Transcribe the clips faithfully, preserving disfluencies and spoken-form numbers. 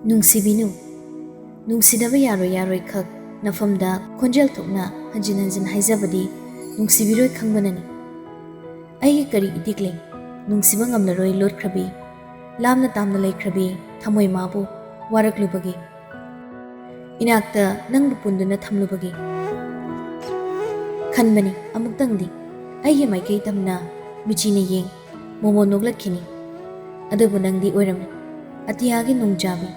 ꯅꯨꯡꯁꯤꯕꯤꯅꯨ꯫ ꯅꯨꯡꯁꯤꯗꯕ ꯌꯥꯔꯣꯏ, ꯌꯥꯔꯣꯏ ꯈꯛ ꯅꯐꯝꯗ ꯈꯣꯟꯖꯦꯜ ꯊꯣꯛꯅ ꯍꯟꯖꯤꯟ ꯍꯟꯖꯤꯟ ꯍꯥꯏꯖꯕꯗꯤ ꯅꯨꯡꯁꯤꯕꯤꯔꯣꯏ ꯈꯪꯕꯅꯅꯤ꯫ ꯑꯩꯒꯤ ꯀꯔꯤ ꯏꯇꯤꯛ ꯂꯩ? ꯅꯨꯡꯁꯤꯕ ꯉꯝꯂꯔꯣꯏ ꯂꯣꯠꯈ꯭ꯔꯕꯤ, ꯂꯥꯞꯅ ꯇꯥꯝꯅ ꯂꯩꯈ꯭ꯔꯕꯤ ꯊꯃꯣꯏ ꯃꯥꯕꯨ ꯋꯥꯔꯛꯂꯨꯕꯒꯤ, ꯏꯅꯥꯛꯇ ꯅꯪꯕꯨ ꯄꯨꯟꯗꯨꯅ ꯊꯝꯂꯨꯕꯒꯤ꯫ ꯈꯟꯕꯅꯤ ꯑꯃꯨꯛꯇꯪꯗꯤ ꯑꯩꯒꯤ ꯃꯥꯏꯀꯩ ꯇꯝꯅ ꯃꯤꯆꯤꯅ ꯌꯦꯡ, ꯃꯣꯃꯣꯟ ꯅꯣꯛꯂꯛꯈꯤꯅꯤ꯫ ꯑꯗꯨꯕꯨ ꯅꯪꯗꯤ ꯑꯣꯏꯔꯝꯃꯤ ꯑꯇꯤꯌꯥꯒꯤ ꯅꯣꯡꯖꯥꯕꯤ꯫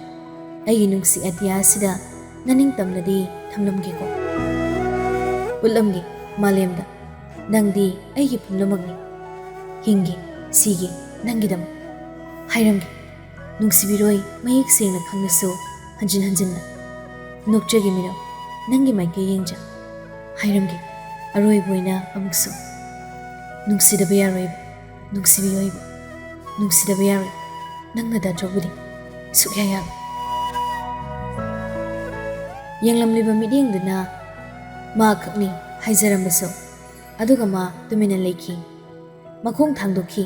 ꯑꯩꯒꯤ ꯅꯨꯡꯁꯤ ꯑꯇꯤꯌꯥ ꯑꯁꯤꯗ ꯅꯅꯤꯡꯇꯝꯅꯗꯤ ꯊꯝꯂꯝꯒꯦꯀꯣ꯫ ꯎꯠꯂꯝꯒꯦ ꯃꯥꯂꯦꯝꯗ ꯅꯪꯗꯤ ꯑꯩꯒꯤ ꯄꯨꯝꯅꯃꯛꯅꯤ꯫ ꯍꯤꯡꯒꯦ, ꯁꯤꯒꯦ ꯅꯪꯒꯤꯗꯃꯛ꯫ ꯍꯥꯏꯔꯝꯒꯦ ꯅꯨꯡꯁꯤꯕꯤꯔꯣꯏ ꯃꯌꯦꯛ ꯁꯦꯡꯅ ꯈꯪꯂꯁꯨ ꯍꯟꯖꯤꯟ ꯍꯟꯖꯤꯟꯅ꯫ ꯅꯣꯛꯆꯒꯦ ꯃꯤꯅꯣꯛ ꯅꯪꯒꯤ ꯃꯥꯏꯀꯩ ꯌꯦꯡꯖ꯫ ꯍꯥꯏꯔꯝꯒꯦ ꯑꯔꯣꯏꯕ ꯑꯣꯏꯅ ꯑꯃꯨꯛꯁꯨ꯫ ꯅꯨꯡꯁꯤꯗꯕ ꯌꯥꯔꯣꯏꯕ, ꯅꯨꯡꯁꯤꯕꯤꯌꯣꯏꯕ, ꯅꯨꯡꯁꯤꯗꯕ ꯌꯥꯔꯣꯏ꯫ ꯅꯪꯅ ꯗꯥ ꯆꯧꯕꯗꯤ ꯁꯨꯛꯌꯥ ꯌꯥꯔꯣꯏ꯫ ꯌꯦꯡꯂꯝꯂꯤꯕ ꯃꯤꯠꯌꯦꯡꯗꯨꯅ ꯃꯥ ꯈꯛꯅꯤ ꯍꯥꯏꯖꯔꯝꯕꯁꯨ꯫ ꯑꯗꯨꯒ ꯃꯥ ꯇꯨꯃꯤꯟꯅ ꯂꯩꯈꯤ꯫ ꯃꯈꯣꯡ ꯊꯥꯡꯗꯣꯛꯈꯤ꯫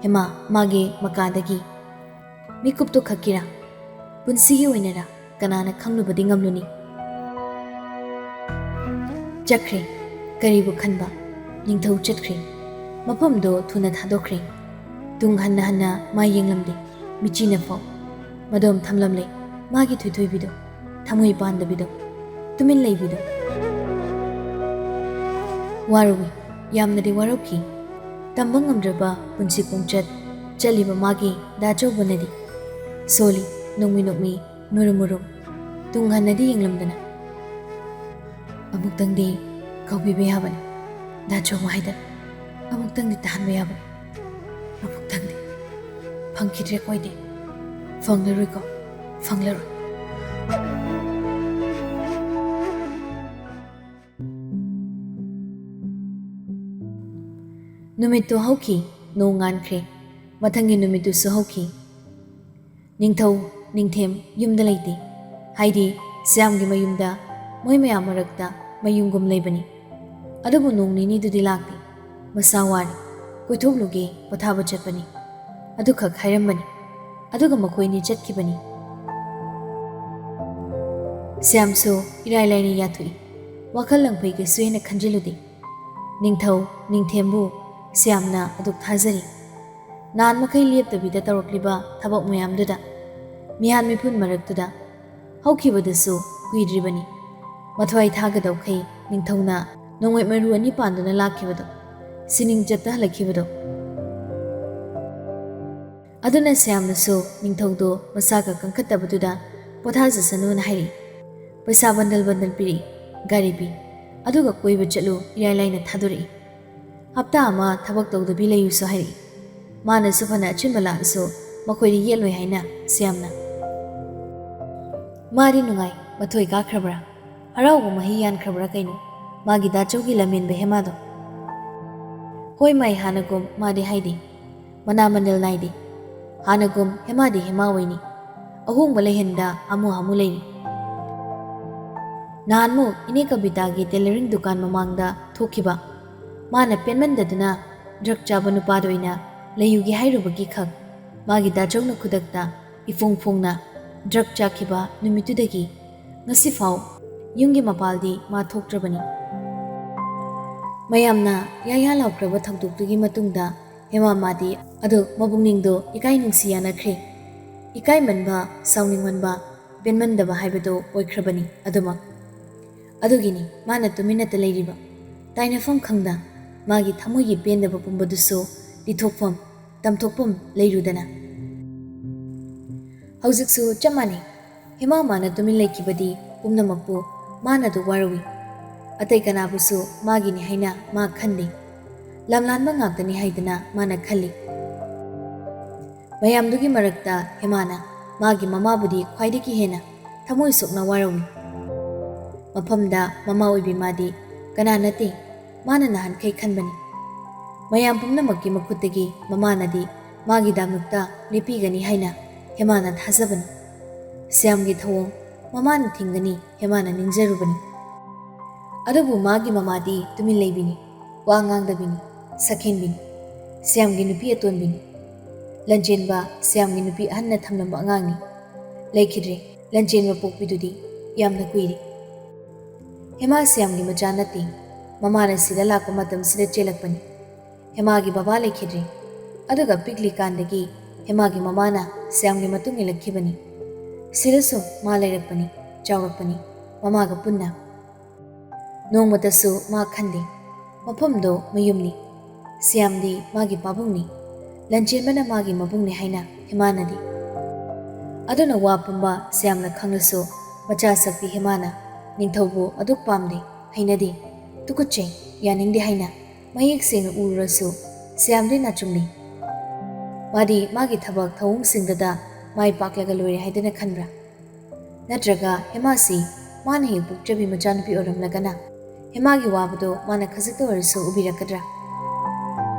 ꯍꯦꯃꯥ ꯃꯥꯒꯤ ꯃꯀꯥꯗꯒꯤ꯫ ꯃꯤꯀꯨꯞꯇꯨ ꯈꯛꯀꯤꯔꯥ? ꯄꯨꯟꯁꯤꯒꯤ ꯑꯣꯏꯅꯔꯥ? ꯀꯅꯥꯅ ꯈꯪꯂꯨꯕꯗꯤ ꯉꯝꯂꯨꯅꯤ? ꯆꯠꯈ꯭ꯔꯦ꯫ ꯀꯔꯤꯕꯨ ꯈꯟꯕ? ꯅꯤꯡꯊꯧ ꯆꯠꯈ꯭ꯔꯦ꯫ ꯃꯐꯝꯗꯣ ꯊꯨꯅ ꯊꯥꯗꯣꯛꯈ꯭ꯔꯦ꯫ ꯇꯨꯡ ꯍꯟꯅ ꯍꯟꯅ ꯃꯥ ꯌꯦꯡꯂꯝꯗꯦ꯫ ꯃꯤꯆꯤꯅ ꯐꯥꯎ꯫ ꯃꯗꯣꯝ ꯊꯝꯂꯝꯂꯦ꯫ ꯃꯥꯒꯤ ꯊꯣꯏꯊꯣꯏꯕꯤꯗꯣ꯫ ꯊꯃꯣꯏ ꯄꯥꯟꯗꯕꯤꯗꯣ꯫ ꯇꯨꯃꯤꯟ ꯂꯩꯕꯤꯗꯣ꯫ ꯋꯥꯔꯨꯏ꯫ ꯌꯥꯝꯅꯗꯤ ꯋꯥꯔꯧꯈꯤ꯫ ꯇꯝꯕ ꯉꯝꯗ꯭ꯔꯕ ꯄꯨꯟꯁꯤ ꯈꯣꯡꯆꯠ ꯆꯠꯂꯤꯕ ꯃꯥꯒꯤ ꯗꯥ ꯆꯧꯕꯅꯗꯤ ꯁꯣꯜꯂꯤ, ꯅꯣꯡꯃꯤ ꯅꯣꯡꯃꯤ, ꯃꯨꯔꯨꯝ ꯃꯨꯔꯨꯝ꯫ ꯇꯨꯡ ꯍꯟꯅꯗꯤ ꯌꯦꯡꯂꯝꯗꯅ꯫ ꯑꯃꯨꯛꯇꯪꯗꯤ ꯀꯧꯕꯤꯕ ꯌꯥꯕꯅꯤ꯫ ꯗꯥ ꯆꯧꯕ ꯍꯥꯏꯗꯅ꯫ ꯑꯃꯨꯛꯇꯪꯗꯤ ꯇꯥꯍꯟꯕ ꯌꯥꯕꯅꯤ꯫ ꯑꯃꯨꯛꯇꯪꯗꯤ꯫ ꯐꯪꯈꯤꯗ꯭ꯔꯦꯀꯣ ꯑꯩꯗꯤ꯫ ꯐꯪꯂꯔꯣꯏꯀꯣ꯫ ꯐꯪꯂꯔꯣꯏ꯫ ꯅꯨꯃꯤꯠꯇꯨ ꯍꯧꯈꯤ꯫ ꯅꯣꯡ ꯉꯥꯟꯈ꯭ꯔꯦ꯫ ꯃꯊꯪꯒꯤ ꯅꯨꯃꯤꯠꯇꯨꯁꯨ ꯍꯧꯈꯤ꯫ ꯅꯤꯡꯊꯧ, ꯅꯤꯡꯊꯦꯝ ꯌꯨꯝꯗ ꯂꯩꯇꯦ꯫ ꯍꯥꯏꯗꯤ ꯁ꯭ꯌꯥꯝꯒꯤ ꯃꯌꯨꯝꯗ ꯃꯣꯏ ꯃꯌꯥꯝ ꯃꯔꯛꯇ ꯃꯌꯨꯝꯒꯨꯝ ꯂꯩꯕꯅꯤ꯫ ꯑꯗꯨꯕꯨ ꯅꯣꯡ ꯅꯤꯅꯤꯗꯨꯗꯤ ꯂꯥꯛꯇꯦ꯫ ꯃꯁꯥ ꯋꯥꯔꯦ꯫ ꯀꯣꯏꯊꯣꯛꯂꯨꯒꯦ, ꯄꯣꯊꯥꯕ ꯆꯠꯄꯅꯤ꯫ ꯑꯗꯨꯈꯛ ꯍꯥꯏꯔꯝꯕꯅꯤ꯫ ꯑꯗꯨꯒ ꯃꯈꯣꯏꯅꯤ ꯆꯠꯈꯤꯕꯅꯤ꯫ ꯁ꯭ꯌꯥꯝꯁꯨ ꯏꯔꯥꯏ ꯂꯥꯏꯅ ꯌꯥꯊꯣꯛꯏ꯫ ꯋꯥꯈꯜ ꯂꯪꯐꯩ ꯀꯩꯁꯨ ꯍꯦꯟꯅ ꯈꯟꯖꯤꯜꯂꯨꯗꯦ꯫ ꯅꯤꯡꯊꯧ ꯅꯤꯡꯊꯦꯝꯕꯨ ꯁ꯭ꯌꯥꯝꯅ ꯑꯗꯨꯛ ꯊꯥꯖꯔꯤ꯫ ꯅꯍꯥꯟ ꯃꯈꯩ ꯂꯦꯞꯇꯕꯤꯗ ꯇꯧꯔꯛꯂꯤꯕ ꯊꯕꯛ ꯃꯌꯥꯝꯗꯨꯗ, ꯃꯤꯍꯥꯠ ꯃꯤꯄꯨꯟ ꯃꯔꯛꯇꯨꯗ, ꯍꯧꯈꯤꯕꯗꯁꯨ ꯀꯨꯏꯗ꯭ꯔꯤꯕꯅꯤ꯫ ꯃꯊ꯭ꯋꯥꯏ ꯊꯥꯒꯗꯧꯈꯩ ꯅꯤꯡꯊꯧꯅ ꯅꯣꯡꯃꯩ ꯃꯔꯨ ꯑꯅꯤ ꯄꯥꯟꯗꯨꯅ ꯂꯥꯛꯈꯤꯕꯗꯣ, ꯁꯤꯅꯤꯡ ꯆꯠꯇ ꯍꯜꯂꯛꯈꯤꯕꯗꯣ꯫ ꯑꯗꯨꯅ ꯁ꯭ꯌꯥꯝꯅꯁꯨ ꯅꯤꯡꯊꯧꯗꯣ ꯃꯁꯥꯒ ꯀꯟꯈꯠꯇꯕꯗꯨꯗ ꯄꯣꯊꯥꯖꯁꯅꯨꯅ ꯍꯥꯏꯔꯛꯏ꯫ ꯄꯩꯁꯥ ꯕꯟꯗꯜ ꯕꯟꯗꯜ ꯄꯤꯔꯛꯏ, ꯒꯥꯔꯤ ꯄꯤ, ꯑꯗꯨꯒ ꯀꯣꯏꯕ ꯆꯠꯂꯨ ꯏꯔꯥꯏ ꯂꯥꯏꯅ ꯊꯥꯗꯣꯔꯛꯏ꯫ ꯍꯞꯇꯥ ꯑꯃ ꯊꯕꯛ ꯇꯧꯗꯕꯤ ꯂꯩꯌꯨꯁꯨ ꯍꯥꯏꯔꯛꯏ꯫ ꯃꯥꯅꯁꯨ ꯐꯅ ꯑꯆꯤꯟꯕ ꯂꯥꯛꯑꯁꯨ ꯃꯈꯣꯏꯗ ꯌꯦꯠꯂꯣꯏ ꯍꯥꯏꯅ ꯁ꯭ꯌꯥꯝꯅ꯫ ꯃꯥꯗꯤ ꯅꯨꯡꯉꯥꯏ, ꯃꯊꯣꯏ ꯀꯥꯈ꯭ꯔꯕ꯭ꯔꯥ? ꯍꯔꯥꯎꯕ ꯃꯍꯩ ꯌꯥꯟꯈ꯭ꯔꯕ꯭ꯔꯥ ꯀꯩꯅꯣ? ꯃꯥꯒꯤ ꯗꯥꯆꯧꯒꯤ ꯂꯝꯍꯦꯟꯕ ꯍꯦꯃꯥꯗꯣ꯫ ꯍꯣꯏ ꯃꯥꯏ, ꯍꯥꯟꯅꯒꯨꯝ ꯃꯥꯗꯤ ꯍꯥꯏꯗꯦ꯫ ꯃꯅꯥ ꯃꯅꯤꯜ ꯅꯥꯏꯗꯦ꯫ ꯍꯥꯟꯅꯒꯨꯝ ꯍꯦꯃꯥꯗꯤ ꯍꯦꯃꯥ ꯑꯣꯏꯅꯤ꯫ ꯑꯍꯣꯡꯕ ꯂꯩꯍꯟꯗ ꯍꯥꯃꯨ ꯍꯥꯃꯨ ꯂꯩꯔꯤ꯫ ꯅꯍꯥꯟꯃꯨꯛ ꯏꯅꯦ ꯀꯕꯤꯇꯥꯒꯤ tailoring ꯗꯨꯀꯥꯟ ꯃꯃꯥꯡꯗ ꯊꯣꯛꯈꯤꯕ, ꯃꯥꯅ ꯄꯦꯟꯃꯟꯗꯗꯨꯅ drug ꯆꯥꯕ ꯅꯨꯄꯥꯗ ꯑꯣꯏꯅ ꯂꯩꯌꯨꯒꯦ ꯍꯥꯏꯔꯨꯕꯒꯤ ꯈꯛ ꯃꯥꯒꯤ ꯗꯥꯆꯧꯅ ꯈꯨꯗꯛꯇ ꯏꯐꯣꯡ ꯐꯣꯡꯅ drug ꯆꯥꯈꯤꯕ ꯅꯨꯃꯤꯠꯇꯨꯗꯒꯤ ꯉꯁꯤꯐꯥꯎ ꯌꯨꯝꯒꯤ ꯃꯄꯥꯜꯗꯤ ꯃꯥ ꯊꯣꯛꯇ꯭ꯔꯕꯅꯤ꯫ ꯃꯌꯥꯝꯅ ꯌꯥꯌꯥ ꯂꯥꯎꯈ꯭ꯔꯕ ꯊꯧꯗꯣꯛꯇꯨꯒꯤ ꯃꯇꯨꯡꯗ ꯍꯦꯃꯥ ꯃꯥꯗꯤ ꯑꯗꯨ ꯃꯄꯨꯛꯅꯤꯡꯗꯣ ꯏꯀꯥꯏ ꯅꯨꯡꯁꯤ ꯌꯥꯅꯈ꯭ꯔꯦ꯫ ꯏꯀꯥꯏꯃꯟꯕ, ꯁꯥꯎꯅꯤꯡꯃꯟꯕ, ꯄꯦꯟꯃꯟꯗꯕ ꯍꯥꯏꯕꯗꯨ ꯑꯣꯏꯈ꯭ꯔꯕꯅꯤ ꯑꯗꯨꯃꯛ꯫ ꯑꯗꯨꯒꯤꯅꯤ ꯃꯥꯅ ꯇꯨꯃꯤꯟꯅꯇ ꯂꯩꯔꯤꯕ꯫ ꯇꯥꯏꯅꯐꯝ ꯈꯪꯗ ꯃꯥꯒꯤ ꯊꯃꯣꯏꯒꯤ ꯄꯦꯟꯗꯕ ꯄꯨꯝꯕꯗꯨꯁꯨ ꯂꯤꯊꯣꯛꯐꯝ, ꯇꯝꯊꯣꯛꯐꯝ ꯂꯩꯔꯨꯗꯅ꯫ ꯍꯧꯖꯤꯛꯁꯨ ꯆꯞ ꯃꯥꯟꯅꯩ꯫ ꯍꯦꯃꯥ ꯃꯥꯅ ꯇꯨꯃꯤꯟ ꯂꯩꯈꯤꯕꯗꯤ ꯄꯨꯝꯅꯃꯛꯄꯨ ꯃꯥꯅꯗ ꯋꯥꯔꯧꯏ꯫ ꯑꯇꯩ ꯀꯅꯥꯕꯨꯁꯨ ꯃꯥꯒꯤꯅꯤ ꯍꯥꯏꯅ ꯃꯥ ꯈꯟꯗꯦ꯫ ꯂꯝꯂꯥꯟꯕ ꯉꯥꯛꯇꯅꯤ ꯍꯥꯏꯗꯅ ꯃꯥꯅ ꯈꯜꯂꯤ꯫ ꯃꯌꯥꯝꯗꯨꯒꯤ ꯃꯔꯛꯇ ꯍꯦꯃꯥꯅ ꯃꯥꯒꯤ ꯃꯃꯥꯕꯨꯗꯤ ꯈ꯭ꯋꯥꯏꯗꯒꯤ ꯍꯦꯟꯅ ꯊꯃꯣꯏ ꯁꯣꯛꯅ ꯋꯥꯔꯧꯏ꯫ ꯃꯐꯝꯗ ꯃꯃꯥ ꯑꯣꯏꯕꯤ ꯃꯥꯗꯤ ꯀꯅꯥ ꯅꯠꯇꯦ, ꯃꯥꯅ ꯅꯍꯥꯟꯈꯩ ꯈꯟꯕꯅꯤ꯫ ꯃꯌꯥꯝ ꯄꯨꯝꯅꯃꯛꯀꯤ ꯃꯈꯨꯠꯇꯒꯤ ꯃꯃꯥꯅꯗꯤ ꯃꯥꯒꯤꯗꯃꯛꯇ ꯂꯦꯞꯄꯤꯒꯅꯤ ꯍꯥꯏꯅ ꯍꯦꯃꯥꯅ ꯊꯥꯖꯕꯅꯤ꯫ ꯁ꯭ꯌꯥꯝꯒꯤ ꯊꯧꯑꯣꯡ ꯃꯃꯥꯅ ꯊꯤꯡꯒꯅꯤ ꯍꯦꯃꯥꯅ ꯅꯤꯡꯖꯔꯨꯕꯅꯤ꯫ ꯑꯗꯨꯕꯨ ꯃꯥꯒꯤ ꯃꯃꯥꯗꯤ ꯇꯨꯃꯤꯟ ꯂꯩꯕꯤꯅꯤ, ꯋꯥ ꯉꯥꯡꯗꯕꯤꯅꯤ, ꯁꯛꯍꯦꯟꯕꯤꯅꯤ, ꯁ꯭ꯌꯥꯝꯒꯤ ꯅꯨꯄꯤ ꯑꯇꯣꯟꯕꯤꯅꯤ꯫ ꯂꯟꯆꯦꯟꯕ ꯁ꯭ꯌꯥꯝꯒꯤ ꯅꯨꯄꯤ ꯑꯍꯟꯅ ꯊꯝꯂꯝꯕ ꯑꯉꯥꯡꯅꯤ꯫ ꯂꯩꯈꯤꯗ꯭ꯔꯦ꯫ ꯂꯟꯆꯦꯟꯕ ꯄꯣꯛꯄꯤꯗꯨꯗꯤ ꯌꯥꯝꯅ ꯀꯨꯏꯔꯦ꯫ ꯍꯦꯃꯥ ꯁ꯭ꯌꯥꯝꯒꯤ ꯃꯆꯥ ꯅꯠꯇꯦ꯫ ꯃꯃꯥꯅ ꯁꯤꯗ ꯂꯥꯛꯄ ꯃꯇꯝꯁꯤꯗ ꯆꯦꯜꯂꯛꯄꯅꯤ꯫ ꯍꯦꯃꯥꯒꯤ ꯕꯕꯥ ꯂꯩꯈꯤꯗ꯭ꯔꯤ꯫ ꯑꯗꯨꯒ ꯄꯤꯛꯂꯤꯀꯥꯟꯗꯒꯤ ꯍꯦꯃꯥꯒꯤ ꯃꯃꯥꯅ ꯁ꯭ꯌꯥꯝꯒꯤ ꯃꯇꯨꯡ ꯏꯜꯂꯛꯈꯤꯕꯅꯤ꯫ ꯁꯤꯗꯁꯨ ꯃꯥ ꯂꯩꯔꯛꯄꯅꯤ, ꯆꯥꯎꯔꯛꯄꯅꯤ, ꯃꯃꯥꯒ ꯄꯨꯟꯅ꯫ ꯅꯣꯡꯃꯇꯁꯨ ꯃꯥ ꯈꯟꯗꯦ꯫ ꯃꯐꯝꯗꯣ ꯃꯌꯨꯝꯅꯤ꯫ ꯁ꯭ꯌꯥꯝꯗꯤ ꯃꯥꯒꯤ ꯄꯥꯕꯨꯡꯅꯤ꯫ ꯂꯟꯆꯦꯟꯕꯅ ꯃꯥꯒꯤ ꯃꯕꯨꯡꯅꯤ ꯍꯥꯏꯅ ꯍꯦꯃꯥꯅꯗꯤ꯫ ꯑꯗꯨꯅ ꯋꯥ ꯄꯨꯝꯕ ꯁ꯭ꯌꯥꯝꯅ ꯈꯪꯂꯁꯨ ꯃꯆꯥ ꯁꯛꯄꯤ ꯍꯦꯃꯥꯅ ꯅꯤꯡꯊꯧꯕꯨ ꯑꯗꯨꯛ ꯄꯥꯝꯗꯦ, ꯍꯩꯅꯗꯦ, ꯇꯨꯀꯠꯆꯩ, ꯌꯥꯅꯤꯡꯗꯦ ꯍꯥꯏꯅ ꯃꯌꯦꯛ ꯁꯦꯡꯅ ꯎꯔꯨꯔꯁꯨ ꯁ꯭ꯌꯥꯝꯗꯤ ꯅꯥꯆꯨꯡꯅꯤ꯫ ꯃꯥꯗꯤ ꯃꯥꯒꯤ ꯊꯕꯛ ꯊꯧꯑꯣꯡꯁꯤꯡꯗꯨꯗ ꯃꯥꯏ ꯄꯥꯛꯂꯒ ꯂꯣꯏꯔꯦ ꯍꯥꯏꯗꯅ ꯈꯟꯕ꯭ꯔꯥ? ꯅꯠꯇ꯭ꯔꯒ ꯍꯦꯃꯥꯁꯤ ꯃꯥꯅ ꯍꯦꯛ ꯄꯣꯛꯆꯕꯤ ꯃꯆꯥꯅꯨꯄꯤ ꯑꯣꯏꯔꯝꯂꯒꯅ ꯍꯦꯃꯥꯒꯤ ꯋꯥꯕꯗꯣ ꯃꯥꯅ ꯈꯖꯤꯛꯇ ꯑꯣꯏꯔꯁꯨ ꯎꯕꯤꯔꯛꯀꯗ꯭ꯔꯥ?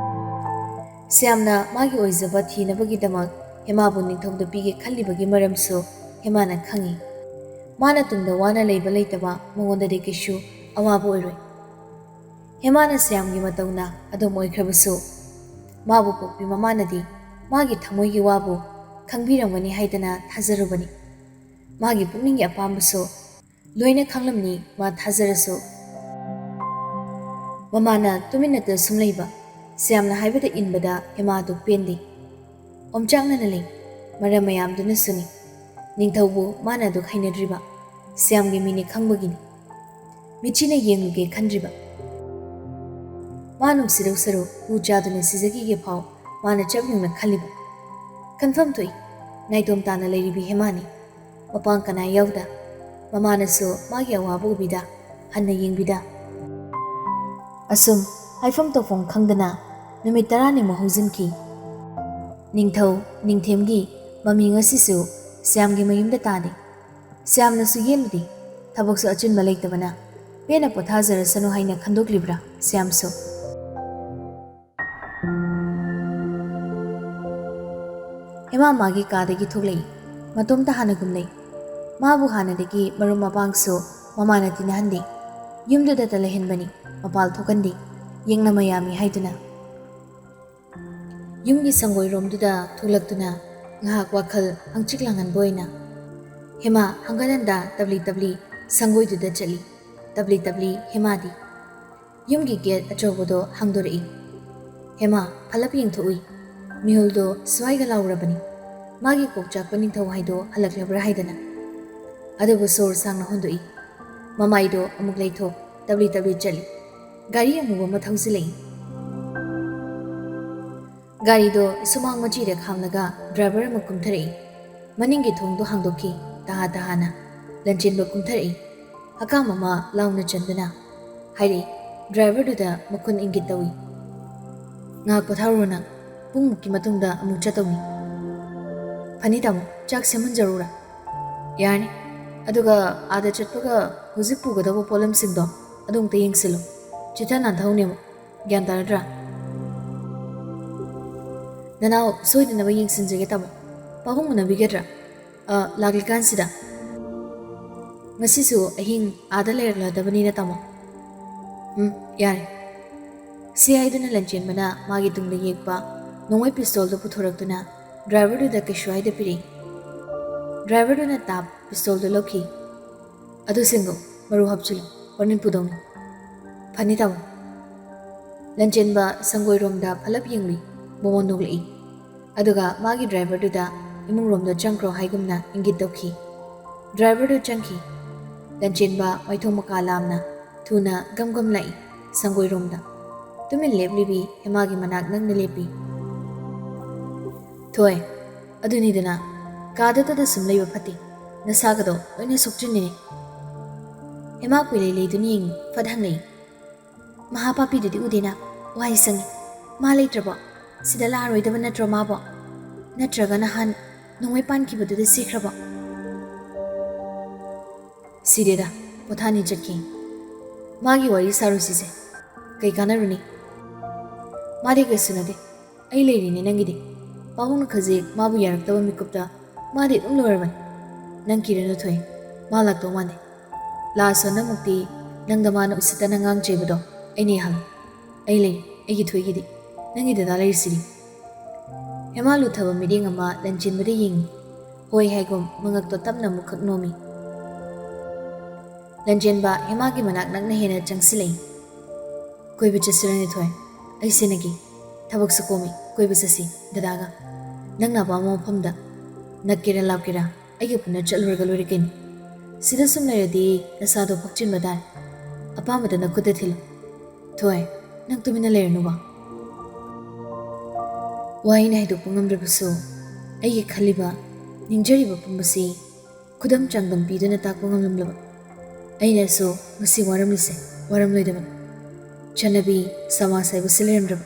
ꯁ꯭ꯌꯥꯝꯅ ꯃꯥꯒꯤ ꯑꯣꯏꯖꯕ ꯊꯤꯅꯕꯒꯤꯗꯃꯛ ꯍꯦꯃꯥꯕꯨ ꯅꯤꯡꯊꯧꯗ ꯄꯤꯒꯦ ꯈꯜꯂꯤꯕꯒꯤ ꯃꯔꯝꯁꯨ ꯍꯦꯃꯥꯅ ꯈꯪꯏ꯫ ꯃꯥꯅ ꯇꯨꯡꯗ ꯋꯥꯅ ꯂꯩꯕ ꯂꯩꯇꯕ ꯃꯉꯣꯟꯗꯗꯤ ꯀꯩꯁꯨ ꯑꯋꯥꯕ ꯑꯣꯏꯔꯣꯏ꯫ ꯍꯦꯃꯥꯅ ꯁ꯭ꯌꯥꯝꯒꯤ ꯃꯇꯧꯅ ꯑꯗꯨꯝ ꯑꯣꯏꯈ꯭ꯔꯕꯁꯨ, ꯃꯥꯕꯨ ꯄꯣꯛꯄꯤ ꯃꯃꯥꯅꯗꯤ ꯃꯥꯒꯤ ꯊꯃꯣꯏꯒꯤ ꯋꯥꯕꯨ ꯈꯪꯕꯤꯔꯝꯒꯅꯤ ꯍꯥꯏꯗꯅ ꯊꯥꯖꯔꯨꯕꯅꯤ꯫ ꯃꯥꯒꯤ ꯄꯨꯛꯅꯤꯡꯒꯤ ꯑꯄꯥꯝꯕꯁꯨ ꯂꯣꯏꯅ ꯈꯪꯂꯝꯅꯤ ꯃꯥ ꯊꯥꯖꯔꯁꯨ꯫ ꯃꯃꯥꯅ ꯇꯨꯃꯤꯟꯅꯇ ꯁꯨꯝ ꯂꯩꯕ, ꯁ꯭ꯌꯥꯝꯅ ꯍꯥꯏꯕꯗ ꯏꯟꯕꯗ ꯍꯦꯃꯥꯗꯨ ꯄꯦꯟꯗꯦ꯫ ꯑꯣꯝꯆꯥꯛꯅꯅ ꯂꯩ꯫ ꯃꯔꯝ ꯃꯌꯥꯝꯗꯨꯅꯁꯨꯅꯤ꯫ ꯅꯤꯡꯊꯧꯕꯨ ꯃꯥꯅ ꯑꯗꯨꯛ ꯍꯩꯅꯗ꯭ꯔꯤꯕ, ꯁ꯭ꯌꯥꯝꯒꯤ ꯃꯤꯅꯤ ꯈꯪꯕꯒꯤꯅꯤ꯫ ꯃꯤꯠꯆꯤꯅ ꯌꯦꯡꯂꯨꯒꯦ ꯈꯟꯗ꯭ꯔꯤꯕ꯫ ꯃꯥ ꯅꯨꯡꯁꯤꯔꯧ ꯁꯔꯨ ꯍꯨ ꯆꯥꯗꯨꯅ ꯁꯤꯖꯈꯤꯒꯦ ꯐꯥꯎ ꯃꯥꯅ ꯆꯞ ꯌꯨꯡꯅ ꯈꯜꯂꯤꯕ꯫ ꯈꯟꯐꯝ ꯊꯣꯛꯏ, ꯅꯥꯏꯇꯣꯝ ꯇꯥꯅ ꯂꯩꯔꯤꯕꯤ ꯍꯦꯃꯥꯅꯤ꯫ ꯃꯄꯥꯡ ꯀꯅꯥ ꯌꯥꯎꯗ, ꯃꯃꯥꯅꯁꯨ ꯃꯥꯒꯤ ꯑꯋꯥꯕ ꯎꯕꯤꯗ, ꯍꯟꯅ ꯌꯦꯡꯕꯤꯗ꯫ ꯑꯁꯨꯝ ꯍꯥꯏꯐꯝ ꯇꯧꯐꯝ ꯈꯪꯗꯅ ꯅꯨꯃꯤꯠ ꯇꯔꯥꯅꯤꯃꯨꯛ ꯍꯧꯖꯤꯟꯈꯤ꯫ ꯅꯤꯡꯊꯧ ꯅꯤꯡꯊꯦꯝꯒꯤ ꯃꯃꯤ ꯉꯁꯤꯁꯨ ꯁ꯭ꯌꯥꯝꯒꯤ ꯃꯌꯨꯝꯗ ꯇꯥꯗꯦ꯫ ꯁ꯭ꯌꯥꯝꯅꯁꯨ ꯌꯦꯠꯂꯨꯗꯦ꯫ ꯊꯕꯛꯁꯨ ꯑꯆꯤꯟꯕ ꯂꯩꯇꯕꯅ ꯄꯦꯟꯅ ꯄꯣꯊꯥꯖꯔꯁꯅꯨ ꯍꯥꯏꯅ ꯈꯟꯗꯣꯛꯂꯤꯕ꯭ꯔꯥ ꯁ꯭ꯌꯥꯝꯁꯨ? ꯍꯦꯃꯥ ꯃꯥꯒꯤ ꯀꯥꯗꯒꯤ ꯊꯣꯛꯂꯛꯏ꯫ ꯃꯇꯣꯝꯇ ꯍꯥꯟꯅꯒꯨꯝ ꯂꯩ꯫ ꯃꯥꯕꯨ ꯍꯥꯟꯅꯗꯒꯤ ꯃꯔꯨꯞ ꯃꯄꯥꯡꯁꯨ ꯃꯃꯥꯅ ꯇꯤꯟꯅꯍꯟꯗꯦ꯫ ꯌꯨꯝꯗꯨꯗꯇ ꯂꯩꯍꯟꯕꯅꯤ, ꯃꯄꯥꯜ ꯊꯣꯛꯍꯟꯗꯦ꯫ ꯌꯦꯛꯅ ꯃꯌꯥꯝꯃꯤ ꯍꯥꯏꯗꯨꯅ꯫ ꯌꯨꯝꯒꯤ ꯁꯪꯒꯣꯏꯔꯣꯝꯗꯨꯗ ꯊꯣꯛꯂꯛꯇꯨꯅ ꯉꯥꯏꯍꯥꯛ ꯋꯥꯈꯜ ꯍꯪꯆꯤꯛ ꯂꯥꯡꯍꯟꯕ ꯑꯣꯏꯅ ꯍꯦꯃꯥ ꯍꯪꯒꯠ ꯍꯟꯗ ꯇꯞꯂꯤ ꯇꯞꯂꯤ ꯁꯪꯒꯣꯏꯗꯨꯗ ꯆꯠꯂꯤ꯫ ꯇꯞꯂꯤ ꯇꯞꯂꯤ ꯍꯦꯃꯥꯗꯤ ꯌꯨꯝꯒꯤ ꯒꯦꯠ ꯑꯆꯧꯕꯗꯣ ꯍꯥꯡꯗꯣꯔꯛꯏ꯫ ꯍꯦꯃꯥ ꯐꯂꯞ ꯌꯦꯡꯊꯣꯛꯎꯏ꯫ ꯃꯤꯍꯨꯜꯗꯣ ꯁ꯭ꯋꯥꯏꯒ ꯂꯥꯎꯔꯕꯅꯤ꯫ ꯃꯥꯒꯤ ꯀꯣꯛ ꯆꯥꯛꯄ ꯅꯤꯡꯊꯧ ꯍꯥꯏꯗꯣ ꯍꯜꯂꯛꯂꯕ꯭ꯔꯥ ꯍꯥꯏꯗꯅ꯫ ꯑꯗꯨꯕꯨ ꯁꯣꯔ ꯁꯥꯡꯅ ꯍꯣꯟꯗꯣꯛꯏ꯫ ꯃꯃꯥꯏꯗꯣ ꯑꯃꯨꯛ ꯂꯩꯊꯣꯛ, ꯇꯞꯂꯤ ꯇꯞꯂꯤ ꯆꯠꯂꯤ꯫ ꯒꯥꯔꯤ ꯑꯃꯨꯕ ꯑꯃ ꯊꯧꯖꯤꯜꯂꯛꯏ꯫ ꯒꯥꯔꯤꯗꯣ ꯁꯨꯃꯥꯡ ꯃꯆꯤꯗ ꯈꯥꯝꯂꯒ ꯗ꯭ꯔꯥꯏꯚꯔ ꯑꯃ ꯀꯨꯝꯊꯔꯛꯏ꯫ ꯃꯅꯤꯡꯒꯤ ꯊꯣꯡꯗꯣ ꯍꯥꯡꯗꯣꯛꯈꯤ꯫ ꯇꯍꯥ ꯇꯍꯥꯅ ꯂꯟꯆꯦꯟꯕ ꯀꯨꯝꯊꯔꯛꯏ꯫ ꯍꯀꯥꯝ ꯑꯃ ꯂꯥꯎꯅ ꯆꯟꯗꯨꯅ ꯍꯥꯏꯔꯛꯏ꯫ ꯗ꯭ꯔꯥꯏꯚꯔꯗꯨꯗ ꯃꯈꯨꯟ ꯏꯪꯒꯤꯠ ꯇꯧꯏ꯫ "ꯉꯥꯏꯍꯥꯛ ꯄꯣꯊꯥꯔꯨꯔꯣ ꯅꯪ꯫ ꯄꯨꯡꯃꯨꯛꯀꯤ ꯃꯇꯨꯡꯗ ꯑꯃꯨꯛ ꯆꯠꯇꯧꯅꯤ꯫" "ꯐꯅꯤ ꯇꯥꯃꯣ, ꯆꯥꯛ ꯁꯦꯝꯍꯟꯖꯔꯨꯔꯥ?" "ꯌꯥꯔꯅꯤ꯫ ꯑꯗꯨꯒ ꯑꯥꯗ ꯆꯠꯄꯒ ꯍꯧꯖꯤꯛ ꯄꯨꯒꯗꯧꯕ ꯄꯣꯠꯂꯝꯁꯤꯡꯗꯣ ꯑꯗꯨ ꯑꯃꯨꯛꯇ ꯌꯦꯡꯁꯤꯜꯂꯨ꯫ ꯆꯤꯠꯊ ꯅꯥꯟꯊꯍꯧꯅꯦꯕ꯫ ꯒ꯭ꯌꯥꯟ ꯇꯥꯔꯗ꯭ꯔꯥ?" "ꯅꯅꯥꯎ ꯁꯣꯏꯗꯅꯕ ꯌꯦꯡꯁꯤꯟꯖꯒꯦ ꯇꯥꯃꯣ꯫ ꯄꯥꯕꯨꯡ ꯎꯅꯕꯤꯒꯗ꯭ꯔꯥ? ꯑ, ꯂꯥꯛꯂꯤꯀꯥꯟꯁꯤꯗ꯫ ꯉꯁꯤꯁꯨ ꯑꯍꯤꯡ ꯑꯥꯗ ꯂꯩꯔꯛꯂꯗꯕꯅꯤꯅ ꯇꯥꯃꯣ꯫" "ꯎꯝ, ꯌꯥꯔꯦ꯫" ꯁꯤ ꯍꯥꯏꯗꯨꯅ ꯂꯟꯆꯦꯟꯕꯅ ꯃꯥꯒꯤ ꯇꯨꯡꯗ ꯌꯦꯛꯄ ꯅꯣꯡꯃꯩ ꯄꯤꯁꯇꯣꯜꯗꯨ ꯄꯨꯊꯣꯔꯛꯇꯨꯅ ꯗ꯭ꯔꯥꯏꯚꯔꯗꯨꯗ ꯀꯩꯁꯨ ꯍꯥꯏꯗ ꯄꯤꯔꯛꯏ꯫ ꯗ꯭ꯔꯥꯏꯚꯔꯗꯨꯅ ꯇꯥꯞ ꯄꯤꯁꯇꯣꯜꯗꯨ ꯂꯧꯈꯤ꯫ "ꯑꯗꯨ ꯁꯤꯡꯗꯣ ꯃꯔꯨ ꯍꯥꯞꯆꯤꯜꯂꯨ, ꯍꯣꯔꯦꯟ ꯄꯨꯗꯧꯅꯤ꯫" "ꯐꯅꯤ ꯇꯥꯃꯣ꯫" ꯂꯟꯆꯦꯟꯕ ꯁꯪꯒꯣꯏꯔꯣꯝꯗ ꯐꯂꯞ ꯌꯦꯡꯂꯨꯏ꯫ ꯃꯣꯃꯣꯟ ꯅꯣꯛꯂꯛꯏ꯫ ꯑꯗꯨꯒ ꯃꯥꯒꯤ ꯗ꯭ꯔꯥꯏꯚꯔꯗꯨꯗ ꯏꯃꯨꯡꯔꯣꯝꯗ ꯆꯪꯈ꯭ꯔꯣ ꯍꯥꯏꯒꯨꯝꯅ ꯏꯪꯒꯤꯠ ꯇꯧꯈꯤ꯫ ꯗ꯭ꯔꯥꯏꯚꯔꯗꯨ ꯆꯪꯈꯤ꯫ ꯂꯟꯆꯦꯟꯕ ꯃꯥꯏꯊꯣꯡ ꯃꯀꯥ ꯂꯥꯝꯅ ꯊꯨꯅ ꯒꯝ ꯒꯝ ꯂꯥꯛꯏ ꯁꯪꯒꯣꯏꯔꯣꯝꯗ꯫ ꯇꯨꯃꯤꯟ ꯂꯦꯞꯂꯤꯕꯤ ꯍꯦꯃꯥꯒꯤ ꯃꯅꯥꯛ ꯅꯛꯅ ꯂꯦꯞꯄꯤ꯫ "ꯊꯣꯏ, ꯑꯗꯨꯅꯤꯗꯅ, ꯀꯥꯗꯇꯗ ꯁꯨꯝ ꯂꯩꯕ ꯐꯠꯇꯦ꯫ ꯅꯁꯥꯒꯗꯣ ꯂꯣꯏꯅ ꯁꯣꯛꯆꯤꯟꯅꯤꯅꯦ꯫" ꯍꯦꯃꯥ ꯀꯨꯏꯂꯩ ꯂꯩꯗꯨꯅ ꯌꯦꯡꯉꯤ, ꯐꯠ ꯍꯪꯂꯛꯏ꯫ "ꯃꯍꯥꯄꯥꯄꯤꯗꯨꯗꯤ ꯎꯗꯦꯅ, ꯋꯥꯍꯩ ꯁꯪꯉꯤ꯫ ꯃꯥ ꯂꯩꯇ꯭ꯔꯕꯣ? ꯁꯤꯗ ꯂꯥꯛꯑꯔꯣꯏꯗꯕ ꯅꯠꯇ꯭ꯔꯣ ꯃꯥꯕꯣ? ꯅꯠꯇ꯭ꯔꯒ ꯅꯍꯥꯟ ꯅꯣꯡꯃꯩ ꯄꯥꯟꯈꯤꯕꯗꯨꯗ ꯁꯤꯈ꯭ꯔꯕꯣ?" "ꯁꯤꯔꯦꯗ, ꯄꯣꯊꯥꯅꯤ ꯆꯠꯈꯤ꯫ ꯃꯥꯒꯤ ꯋꯥꯔꯤ ꯁꯥꯔꯨꯁꯤꯁꯦ꯫ ꯀꯩ ꯀꯥꯟꯅꯔꯨꯅꯤ? ꯃꯥꯗꯤ ꯀꯩꯁꯨ ꯅꯠꯇꯦ꯫ ꯑꯩ ꯂꯩꯔꯤꯅꯦ ꯅꯪꯒꯤꯗꯤ꯫ ꯄꯥꯕꯨꯡꯅ ꯈꯖꯤꯛ ꯃꯥꯕꯨ ꯌꯥꯔꯛꯇꯕ ꯃꯤꯀꯨꯞꯇ ꯃꯥꯗꯤ ꯑꯗꯨꯝ ꯂꯣꯏꯔꯕꯅꯤ꯫ ꯅꯪ ꯀꯤꯔꯅꯨ ꯊꯣꯏ, ꯃꯥ ꯂꯥꯛꯇꯧ ꯃꯥꯟꯗꯦ꯫ ꯂꯥꯁ ꯍꯟꯗꯛꯃꯨꯛꯇꯤ ꯅꯪꯗ ꯃꯥꯅ ꯎꯁꯤꯠꯇꯅ ꯉꯥꯡ ꯆꯩꯕꯗꯣ ꯑꯩꯅ ꯌꯥꯍꯜꯂꯣ꯫ ꯑꯩ ꯂꯩ, ꯑꯩꯒꯤ ꯊꯣꯏꯒꯤꯗꯤ꯫ ꯅꯪꯒꯤ ꯗꯗꯥ ꯂꯩꯔꯤꯁꯤꯗꯤ꯫" ꯍꯦꯃꯥ ꯂꯨꯊꯕ ꯃꯤꯠꯌꯦꯡ ꯑꯃ ꯂꯟꯆꯦꯟꯕꯗ ꯌꯦꯡꯉꯤ꯫ ꯍꯣꯏ ꯍꯥꯏꯒꯨꯝ ꯃꯉꯛꯇꯣ ꯇꯞꯅ ꯑꯃꯨꯛꯈꯛ ꯅꯣꯝꯃꯤ꯫ ꯂꯟꯖꯦꯟꯕ ꯍꯦꯃꯥꯒꯤ ꯃꯅꯥꯛ ꯅꯛꯅ ꯍꯦꯟꯅ ꯆꯪꯁꯤꯜꯂꯛꯏ꯫ "ꯀꯣꯏꯕ ꯆꯠꯁꯤꯔꯅꯦ ꯊꯣꯏ? ꯑꯩ ꯁꯤꯟꯅꯒꯦ꯫ ꯊꯕꯛꯁꯨ ꯀꯣꯝꯃꯤ, ꯀꯣꯏꯕ ꯆꯠꯁꯤ ꯗꯗꯥꯒ꯫ ꯅꯪꯅ ꯑꯄꯥꯝꯕ ꯃꯐꯝꯗ, ꯅꯛꯀꯦꯔꯥ ꯂꯥꯞꯀꯦꯔꯥ, ꯑꯩꯒ ꯄꯨꯟꯅ ꯆꯠꯂꯨꯔꯒ ꯂꯣꯏꯔꯦ ꯀꯩꯅꯣ꯫ ꯁꯤꯗ ꯁꯨꯝ ꯂꯩꯔꯗꯤ ꯅꯁꯥꯗꯣ ꯐꯛꯆꯤꯟꯕ ꯇꯥꯔꯦ꯫ ꯑꯄꯥꯝꯕꯗ ꯅꯈꯨꯠꯇ ꯊꯤꯜꯂꯨ꯫ ꯊꯣꯏ, ꯅꯪ ꯇꯨꯃꯤꯟꯅ ꯂꯩꯔꯅꯨꯕ꯫" ꯋꯥꯍꯩꯅ ꯍꯥꯏꯗꯣꯛꯄ ꯉꯝꯗ꯭ꯔꯕꯁꯨ, ꯑꯩꯒꯤ ꯈꯜꯂꯤꯕ, ꯅꯤꯡꯖꯔꯤꯕ ꯄꯨꯝꯕꯁꯤ ꯈꯨꯗꯝ ꯆꯥꯡꯗꯝ ꯄꯤꯗꯨꯅ ꯇꯥꯛꯄ ꯉꯝꯂꯝꯂꯕ꯫ ꯑꯩꯅꯁꯨ ꯉꯁꯤ ꯋꯥꯔꯝꯂꯤꯁꯦ ꯋꯥꯔꯝꯂꯣꯏꯗꯕꯅꯤ꯫ ꯆꯠꯅꯕꯤ, ꯁꯃꯥꯖ ꯍꯥꯏꯕꯁꯤ ꯂꯩꯔꯝꯗ꯭ꯔꯕ꯫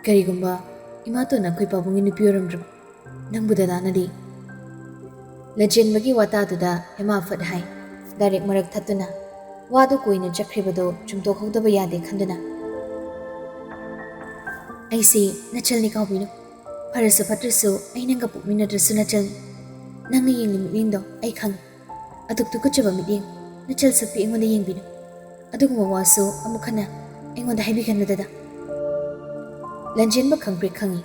ꯀꯔꯤꯒꯨꯝꯕ ꯏꯃꯥꯇꯣꯟꯅ ꯑꯩꯈꯣꯏ ꯄꯥꯕꯨꯡꯒꯤ ꯅꯨꯄꯤ ꯑꯣꯏꯔꯝꯗ꯭ꯔꯕ꯫ ꯅꯪꯕꯨ ꯗꯗꯥꯅꯗꯤ꯫ ꯂꯟꯖꯦꯟꯕꯒꯤ ꯋꯥꯇꯥꯗꯨꯗ ꯍꯦꯃꯥ ꯐꯠ ꯍꯥꯏ, ꯗꯥꯏꯔꯦꯛ ꯃꯔꯛ ꯊꯠꯇꯨꯅ꯫ ꯋꯥꯗꯨ ꯀꯣꯏꯅ ꯆꯠꯈ꯭ꯔꯤꯕꯗꯨ ꯆꯨꯝꯊꯣꯛꯍꯧꯗꯕ ꯌꯥꯗꯦ ꯈꯟꯗꯨꯅ꯫ "ꯑꯩꯁꯤ ꯅꯆꯜꯅꯤ ꯀꯥꯎꯕꯤꯅꯨ꯫ ꯐꯔꯁꯨ ꯐꯠꯇ꯭ꯔꯁꯨ ꯑꯩ ꯅꯪꯒ ꯄꯣꯛꯃꯤꯟꯅꯗ꯭ꯔꯁꯨ ꯅꯆꯜꯅꯤ꯫ ꯅꯪꯅ ꯌꯦꯡꯂꯤ ꯃꯤꯠꯌꯦꯡꯗꯣ ꯑꯩ ꯈꯪꯏ꯫ ꯑꯗꯨꯛ ꯇꯨꯀꯠꯆꯕ ꯃꯤꯠꯌꯦꯡ, ꯅꯆꯜ ꯁꯛꯄꯤ ꯑꯩꯉꯣꯟꯗ ꯌꯦꯡꯕꯤꯅꯨ꯫ ꯑꯗꯨꯒꯨꯝꯕ ꯋꯥꯁꯨ ꯑꯃꯨꯛ ꯍꯟꯅ ꯑꯩꯉꯣꯟꯗ ꯍꯥꯏꯕꯤꯒꯅꯨ ꯗꯗꯥ꯫" ꯂꯟꯖꯦꯟꯕ ꯈꯪꯄ꯭ꯔꯦꯛ ꯈꯪꯏ꯫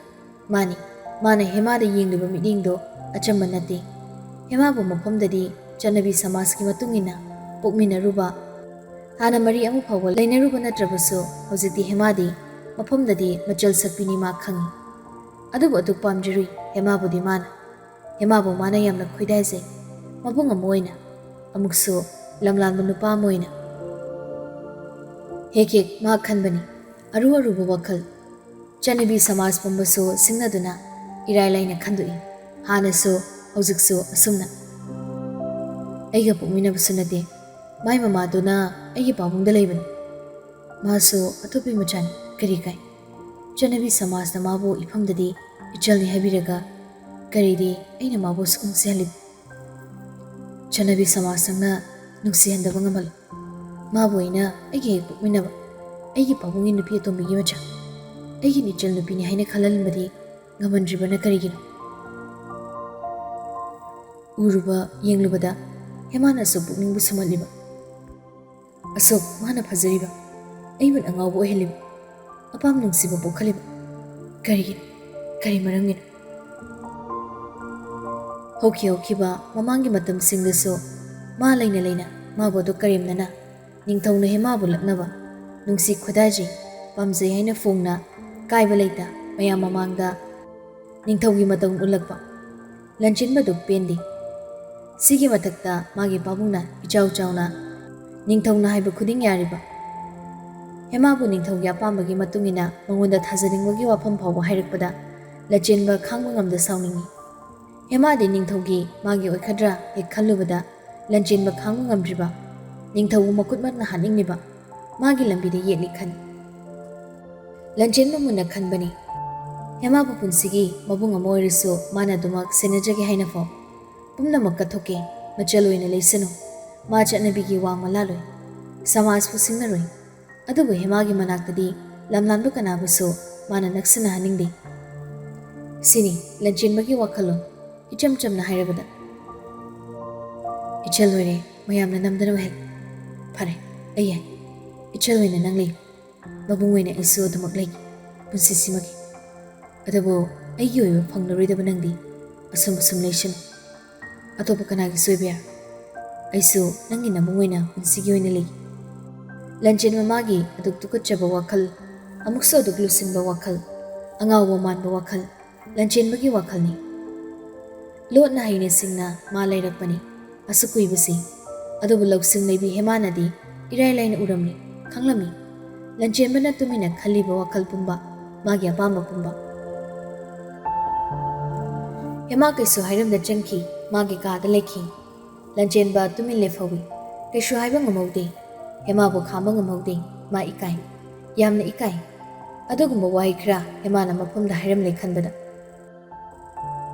ꯃꯥꯅꯤ, ꯃꯥꯅ ꯍꯦꯃꯥꯗ ꯌꯦꯡꯂꯤꯕ ꯃꯤꯠꯌꯦꯡꯗꯣ ꯑꯆꯝꯕ ꯅꯠꯇꯦ꯫ ꯍꯦꯃꯥꯕꯨ ꯃꯐꯝꯗꯗꯤ ꯆꯠꯅꯕꯤ ꯁꯃꯥꯖꯀꯤ ꯃꯇꯨꯡ ꯏꯟꯅ ꯄꯣꯛꯃꯤꯟꯅꯔꯨꯕ, ꯍꯥꯟꯅ ꯃꯔꯤ ꯑꯃ ꯐꯥꯎꯕ ꯂꯩꯅꯔꯨꯕ ꯅꯠꯇ꯭ꯔꯕꯁꯨ, ꯍꯧꯖꯤꯛꯇꯤ ꯍꯦꯃꯥꯗꯤ ꯃꯐꯝꯗꯗꯤ ꯃꯆꯜ ꯁꯛꯄꯤꯅꯤ ꯃꯥ ꯈꯪꯏ꯫ ꯑꯗꯨꯕꯨ ꯑꯗꯨꯛ ꯄꯥꯝꯖꯔꯨꯏ ꯍꯦꯃꯥꯕꯨꯗꯤ ꯃꯥꯅ꯫ ꯍꯦꯃꯥꯕꯨ ꯃꯥꯅ ꯌꯥꯝꯅ ꯈꯣꯏꯗꯥꯖꯩ꯫ ꯃꯕꯨꯡ ꯑꯃ ꯑꯣꯏꯅ, ꯑꯃꯨꯛꯁꯨ ꯂꯝꯂꯥꯟꯕ ꯅꯨꯄꯥ ꯑꯃ ꯑꯣꯏꯅ꯫ ꯍꯦꯛ ꯍꯦꯛ ꯃꯥ ꯈꯟꯕꯅꯤ, ꯑꯔꯨ ꯑꯔꯨꯕ ꯋꯥꯈꯜ꯫ ꯆꯠꯅꯕꯤ ꯁꯃꯥꯖ ꯄꯨꯝꯕꯁꯨ ꯁꯤꯡꯅꯗꯨꯅ ꯏꯔꯥꯏ ꯂꯥꯏꯅ ꯈꯟꯗꯣꯛꯏ꯫ ꯍꯥꯟꯅꯁꯨ, ꯍꯧꯖꯤꯛꯁꯨ ꯑꯁꯨꯝꯅ꯫ ꯑꯩꯒ ꯄꯣꯛꯃꯤꯟꯅꯕꯁꯨ ꯅꯠꯇꯦ꯫ ꯃꯥꯏ ꯃꯃꯥꯗꯨꯅ ꯑꯩꯒꯤ ꯄꯥꯕꯨꯡꯗ ꯂꯩꯕꯅꯤ꯫ ꯃꯥꯁꯨ ꯑꯇꯣꯞꯄꯒꯤ ꯃꯆꯥꯅꯤ, ꯀꯔꯤ ꯀꯥꯏ? ꯆꯠꯅꯕꯤ ꯁꯃꯥꯖꯅ ꯃꯥꯕꯨ ꯏꯐꯝꯗꯗꯤ ꯏꯆꯜꯅꯤ ꯍꯥꯏꯕꯤꯔꯒ, ꯀꯔꯤꯗꯤ ꯑꯩꯅ ꯃꯥꯕꯨ ꯑꯁꯨꯛ ꯅꯨꯡꯁꯤꯍꯜꯂꯤꯕ? ꯆꯠꯅꯕꯤ ꯁꯃꯥꯖ ꯅꯪꯅ ꯅꯨꯡꯁꯤꯍꯟꯗꯕ ꯉꯝꯍꯜꯂꯨ꯫ ꯃꯥꯕꯨ ꯑꯩꯅ ꯑꯩꯒ ꯍꯦꯛ ꯄꯣꯛꯃꯤꯟꯅꯕ, ꯑꯩꯒꯤ ꯄꯥꯕꯨꯡꯒꯤ ꯅꯨꯄꯤ ꯑꯇꯣꯝꯕꯤꯒꯤ ꯃꯆꯥ, ꯑꯩꯒꯤ ꯏꯆꯜ ꯅꯨꯄꯤꯅꯤ ꯍꯥꯏꯅ ꯈꯜꯍꯟꯕꯗꯤ ꯉꯝꯍꯟꯗ꯭ꯔꯤꯕꯅ ꯀꯔꯤꯒꯤꯅꯣ? ꯎꯔꯨꯕ ꯌꯦꯡꯂꯨꯕꯗ ꯍꯦꯃꯥꯅꯁꯨ ꯄꯨꯛꯅꯤꯡꯕꯨ ꯁꯨꯝꯍꯠꯂꯤꯕ꯫ ꯑꯁꯨꯛ ꯃꯥꯅ ꯐꯖꯔꯤꯕ, ꯑꯩꯕꯨ ꯑꯉꯥꯎꯕ ꯑꯣꯏꯍꯜꯂꯤꯕ, ꯑꯄꯥꯝ ꯅꯨꯡꯁꯤꯕ ꯄꯣꯛꯍꯜꯂꯤꯕ ꯀꯔꯤꯒꯤꯅꯣ? ꯀꯔꯤ ꯃꯔꯝꯒꯤꯅꯣ? ꯍꯧꯈꯤ ꯍꯧꯈꯤꯕ ꯃꯃꯥꯡꯒꯤ ꯃꯇꯝꯁꯤꯡꯗꯁꯨ ꯃꯥ ꯂꯩꯅ ꯂꯩꯅ ꯃꯥꯕꯨ ꯑꯗꯨ ꯀꯔꯦꯝꯅꯅ ꯅꯤꯡꯊꯧꯅ ꯍꯦꯃꯥꯕꯨ ꯂꯛꯅꯕ, ꯅꯨꯡꯁꯤ ꯈꯣꯏꯗꯥꯖꯩ, ꯄꯥꯝꯖꯩ ꯍꯥꯏꯅ ꯐꯣꯡꯅ ꯀꯥꯏꯕ ꯂꯩꯇ ꯃꯌꯥꯝ ꯃꯃꯥꯡꯗ ꯅꯤꯡꯊꯧꯒꯤ ꯃꯇꯧ ꯎꯠꯂꯛꯄ꯫ ꯂꯟꯆꯦꯟꯕꯗꯨ ꯄꯦꯟꯗꯦ꯫ ꯁꯤꯒꯤ ꯃꯊꯛꯇ ꯃꯥꯒꯤ ꯄꯥꯕꯨꯡꯅ ꯏꯆꯥꯎ ꯆꯥꯎꯅ ꯅꯤꯡꯊꯧꯅ ꯍꯥꯏꯕ ꯈꯨꯗꯤꯡ ꯌꯥꯔꯤꯕ꯫ ꯍꯦꯃꯥꯕꯨ ꯅꯤꯡꯊꯧꯒꯤ ꯑꯄꯥꯝꯕꯒꯤ ꯃꯇꯨꯡ ꯏꯟꯅ ꯃꯉꯣꯟꯗ ꯊꯥꯖꯅꯤꯡꯕꯒꯤ ꯋꯥꯐꯝ ꯐꯥꯎꯕ ꯍꯥꯏꯔꯛꯄꯗ ꯂꯟꯆꯦꯟꯕ ꯈꯥꯡꯕ ꯉꯝꯗ ꯁꯥꯎꯅꯤꯡꯏ꯫ ꯍꯦꯃꯥꯗꯤ ꯅꯤꯡꯊꯧꯒꯤ ꯃꯥꯒꯤ ꯑꯣꯏꯈꯗ꯭ꯔꯥ ꯍꯦꯛ ꯈꯜꯂꯨꯕꯗ ꯂꯟꯆꯦꯟꯕ ꯈꯥꯡꯕ ꯉꯝꯗ꯭ꯔꯤꯕ, ꯅꯤꯡꯊꯧꯕꯨ ꯃꯈꯨꯠꯃꯛꯅ ꯍꯥꯠꯅꯤꯡꯂꯤꯕ ꯃꯥꯒꯤ ꯂꯝꯕꯤꯗ ꯌꯦꯠꯂꯤ ꯈꯟ꯫ ꯂꯟꯆꯦꯟꯕ ꯃꯨꯟꯅ ꯈꯟꯕꯅꯤ꯫ ꯍꯦꯃꯥꯕꯨ ꯄꯨꯟꯁꯤꯒꯤ ꯃꯕꯨꯡ ꯑꯃ ꯑꯣꯏꯔꯁꯨ ꯃꯥꯅ ꯑꯗꯨꯃꯛ ꯁꯦꯟꯅꯖꯒꯦ ꯍꯥꯏꯅ ꯐꯥꯎ꯫ ꯄꯨꯝꯅꯃꯛ ꯀꯠꯊꯣꯛꯀꯦ, ꯃꯆꯜ ꯑꯣꯏꯅ ꯂꯩꯁꯅꯨ꯫ ꯃꯥ ꯆꯠꯅꯕꯤꯒꯤ ꯋꯥꯡꯃ ꯂꯥꯜꯂꯣꯏ, ꯁꯃꯥꯖꯄꯨ ꯁꯤꯡꯅꯔꯣꯏ꯫ ꯑꯗꯨꯕꯨ ꯍꯦꯃꯥꯒꯤ ꯃꯅꯥꯛꯇꯗꯤ ꯂꯝꯂꯥꯟꯕ ꯀꯅꯥꯕꯨꯁꯨ ꯃꯥꯅ ꯅꯛꯁꯤꯟꯅꯍꯟꯅꯤꯡꯗꯦ꯫ ꯁꯤꯅꯤ ꯂꯟꯆꯦꯟꯕꯒꯤ ꯋꯥꯈꯜꯂꯣꯟ꯫ ꯏꯆꯝ ꯆꯝꯅ ꯍꯥꯏꯔꯕꯗ, "ꯏꯆꯜ ꯑꯣꯏꯔꯦ, ꯃꯌꯥꯝꯅ ꯅꯝꯗꯅ ꯍꯦꯛ ꯐꯔꯦ, ꯑꯩ ꯌꯥꯏ꯫ ꯏꯆꯜ ꯑꯣꯏꯅ ꯅꯪ ꯂꯩ, ꯃꯕꯨꯡ ꯑꯣꯏꯅ ꯑꯩꯁꯨ ꯑꯗꯨꯃꯛ ꯂꯩ, ꯄꯨꯟꯁꯤꯁꯤꯃꯒꯤ꯫ ꯑꯗꯨꯕꯨ ꯑꯩꯒꯤ ꯑꯣꯏꯕ ꯐꯪꯂꯔꯣꯏꯗꯕ ꯅꯪꯗꯤ ꯑꯁꯨꯝ ꯑꯁꯨꯝ ꯂꯩꯁꯅꯨ꯫ ꯑꯇꯣꯞꯄ ꯀꯅꯥꯒꯤꯁꯨ ꯑꯣꯏꯕ ꯌꯥꯔꯣꯏ꯫ ꯑꯩꯁꯨ ꯅꯪꯒꯤ ꯅꯕꯨꯡ ꯑꯣꯏꯅ ꯄꯨꯟꯁꯤꯒꯤ ꯑꯣꯏꯅ ꯂꯩ꯫" ꯂꯟꯆꯦꯟꯕ ꯃꯥꯒꯤ ꯑꯗꯨꯛ ꯇꯨꯀꯠꯆꯕ ꯋꯥꯈꯜ, ꯑꯃꯨꯛꯁꯨ ꯑꯗꯨꯛ ꯂꯨꯁꯤꯟꯕ ꯋꯥꯈꯜ, ꯑꯉꯥꯎꯕ ꯃꯥꯟꯕ ꯋꯥꯈꯜ, ꯂꯟꯆꯦꯟꯕꯒꯤ ꯋꯥꯈꯜꯅꯤ꯫ ꯂꯣꯠꯅ ꯍꯩꯅ ꯁꯤꯡꯅ ꯃꯥ ꯂꯩꯔꯛꯄꯅꯤ ꯑꯁꯨꯛ ꯀꯨꯏꯕꯁꯤ꯫ ꯑꯗꯨꯕꯨ ꯂꯧꯁꯤꯡ ꯂꯩꯕꯤ ꯍꯦꯃꯥꯅꯗꯤ ꯏꯔꯥꯏ ꯂꯥꯏꯅ ꯎꯔꯝꯃꯤ, ꯈꯪꯂꯝꯃꯤ꯫ ꯂꯟꯆꯦꯟꯕꯅ ꯇꯨꯃꯤꯟꯅ ꯈꯜꯂꯤꯕ ꯋꯥꯈꯜ ꯄꯨꯝꯕ, ꯃꯥꯒꯤ ꯑꯄꯥꯝꯕ ꯄꯨꯝꯕ꯫ ꯍꯦꯃꯥ ꯀꯩꯁꯨ ꯍꯥꯏꯔꯝꯗ ꯆꯪꯈꯤ, ꯃꯥꯒꯤ ꯀꯥꯗ ꯂꯩꯈꯤ꯫ ꯂꯟꯆꯦꯟꯕ ꯇꯨꯃꯤꯟ ꯂꯦꯞꯍꯧꯏ꯫ ꯀꯩꯁꯨ ꯍꯥꯏꯕ ꯉꯝꯍꯧꯗꯦ꯫ ꯍꯦꯃꯥꯕꯨ ꯈꯥꯝꯕ ꯉꯝꯍꯧꯗꯦ꯫ ꯃꯥ ꯏꯀꯥꯏ꯫ ꯌꯥꯝꯅ ꯏꯀꯥꯏ꯫ ꯑꯗꯨꯒꯨꯝꯕ ꯋꯥꯍꯩ ꯈꯔ ꯍꯦꯃꯥꯅ ꯃꯐꯝꯗ ꯍꯥꯏꯔꯝꯂꯦ ꯈꯟꯕꯗ꯫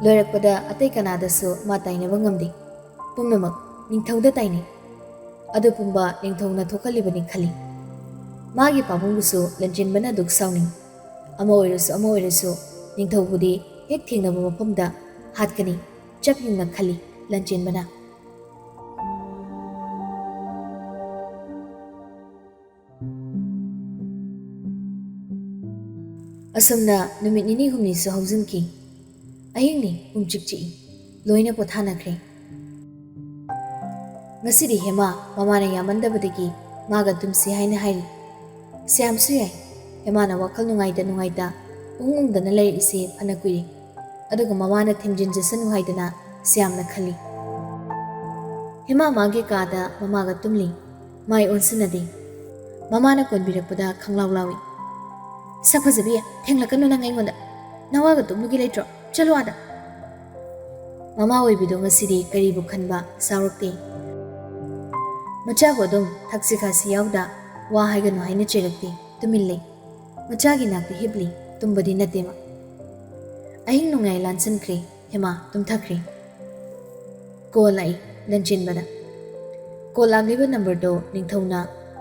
ꯂꯣꯏꯔꯛꯄꯗ ꯑꯇꯩ ꯀꯅꯥꯗꯁꯨ ꯃꯥ ꯇꯥꯏꯅꯕ ꯉꯝꯗꯦ꯫ ꯄꯨꯝꯅꯃꯛ ꯅꯤꯡꯊꯧꯗ ꯇꯥꯏꯅꯩ꯫ ꯑꯗꯨ ꯄꯨꯝꯕ ꯅꯤꯡꯊꯧꯅ ꯊꯣꯛꯍꯜꯂꯤꯕꯅꯤ ꯈꯜꯂꯤ꯫ ꯃꯥꯒꯤ ꯄꯥꯕꯨꯡꯕꯨꯁꯨ ꯂꯟꯆꯦꯟꯕꯅ ꯑꯗꯨꯛ ꯁꯥꯎꯅꯤꯡ꯫ ꯑꯃ ꯑꯣꯏꯔꯁꯨ ꯑꯃ ꯑꯣꯏꯔꯁꯨ ꯅꯤꯡꯊꯧꯕꯨꯗꯤ ꯍꯦꯛ ꯊꯦꯡꯅꯕ ꯃꯐꯝꯗ ꯍꯥꯠꯀꯅꯤ, ꯆꯞ ꯌꯨꯡꯅ ꯈꯜꯂꯤ ꯂꯟꯆꯦꯟꯕꯅ꯫ ꯑꯁꯨꯝꯅ ꯅꯨꯃꯤꯠ ꯅꯤꯅꯤ ꯍꯨꯝꯅꯤꯁꯨ ꯍꯧꯖꯤꯟꯈꯤ꯫ ꯑꯍꯤꯡꯅꯤ, ꯄꯨꯡꯆꯤꯛ ꯆꯤꯛꯏ꯫ ꯂꯣꯏꯅ ꯄꯣꯊꯥꯅꯈ꯭ꯔꯦ꯫ ꯉꯁꯤꯗꯤ ꯍꯦꯃꯥ ꯃꯃꯥꯅ ꯌꯥꯝꯃꯟꯗꯕꯗꯒꯤ ꯃꯥꯒ ꯇꯨꯝꯁꯤ ꯍꯥꯏꯅ ꯍꯥꯏꯔꯤ꯫ ꯁ꯭ꯌꯥꯝꯁꯨ ꯌꯥꯏ꯫ ꯍꯦꯃꯥꯅ ꯋꯥꯈꯜ ꯅꯨꯡꯉꯥꯏꯇ ꯅꯨꯡꯉꯥꯏꯇ ꯎꯪ ꯎꯪꯗꯅ ꯂꯩꯔꯛꯏꯁꯦ ꯐꯅ ꯀꯨꯏꯔꯦ꯫ ꯑꯗꯨꯒ ꯃꯃꯥꯅ ꯊꯦꯝꯖꯤꯟꯖꯁꯅꯨ ꯍꯥꯏꯗꯅ ꯁ꯭ꯌꯥꯝꯅ ꯈꯜꯂꯤ꯫ ꯍꯦꯃꯥ ꯃꯥꯒꯤ ꯀꯥꯗ ꯃꯃꯥꯒ ꯇꯨꯝꯂꯤ꯫ ꯃꯥꯏ ꯑꯣꯟꯁꯤꯟꯅꯗꯦ꯫ ꯃꯃꯥꯅ ꯀꯣꯟꯕꯤꯔꯛꯄꯗ ꯈꯪꯂꯥꯎ ꯂꯥꯎꯏ꯫ "ꯁꯛ ꯐꯖꯕꯤ, ꯊꯦꯡꯂꯛꯀꯅꯨ ꯅꯪ ꯑꯩꯉꯣꯟꯗ꯫ ꯅꯋꯥꯒ ꯇꯨꯝꯂꯨꯒꯦ ꯂꯩꯇ꯭ꯔꯣ? ꯆꯠꯂꯣ ꯑꯥꯗ꯫" ꯃꯃꯥ ꯑꯣꯏꯕꯤꯗꯣ ꯉꯁꯤꯗꯤ ꯀꯔꯤꯕꯨ ꯈꯟꯕ ꯁꯥꯎꯔꯛꯇꯦ꯫ ꯃꯆꯥꯕꯨ ꯑꯗꯨꯝ ꯊꯛꯁꯤ ꯈꯥꯁꯤ ꯌꯥꯎꯗ ꯋꯥ ꯍꯥꯏꯒꯅꯨ ꯍꯥꯏꯅ ꯆꯩꯔꯛꯇꯦ꯫ ꯇꯨꯃꯤꯟ ꯂꯩ꯫ ꯃꯆꯥꯒꯤ ꯅꯥꯛꯇ ꯍꯤꯞꯂꯤ꯫ ꯇꯨꯝꯕꯗꯤ ꯅꯠꯇꯦ ꯃꯥ꯫ ꯑꯍꯤꯡ ꯅꯣꯡꯌꯥꯏ ꯂꯥꯟꯁꯤꯟꯈ꯭ꯔꯦ꯫ ꯍꯦꯃꯥ ꯇꯨꯝꯊꯈ꯭ꯔꯦ꯫ ꯀꯣꯜ ꯂꯥꯛꯏ ꯂꯟꯆꯦꯟꯕꯗ꯫ ꯀꯣꯜ ꯂꯥꯛꯂꯤꯕ ꯅꯝꯕꯔꯗꯣ ꯅꯤꯡꯊꯧꯅ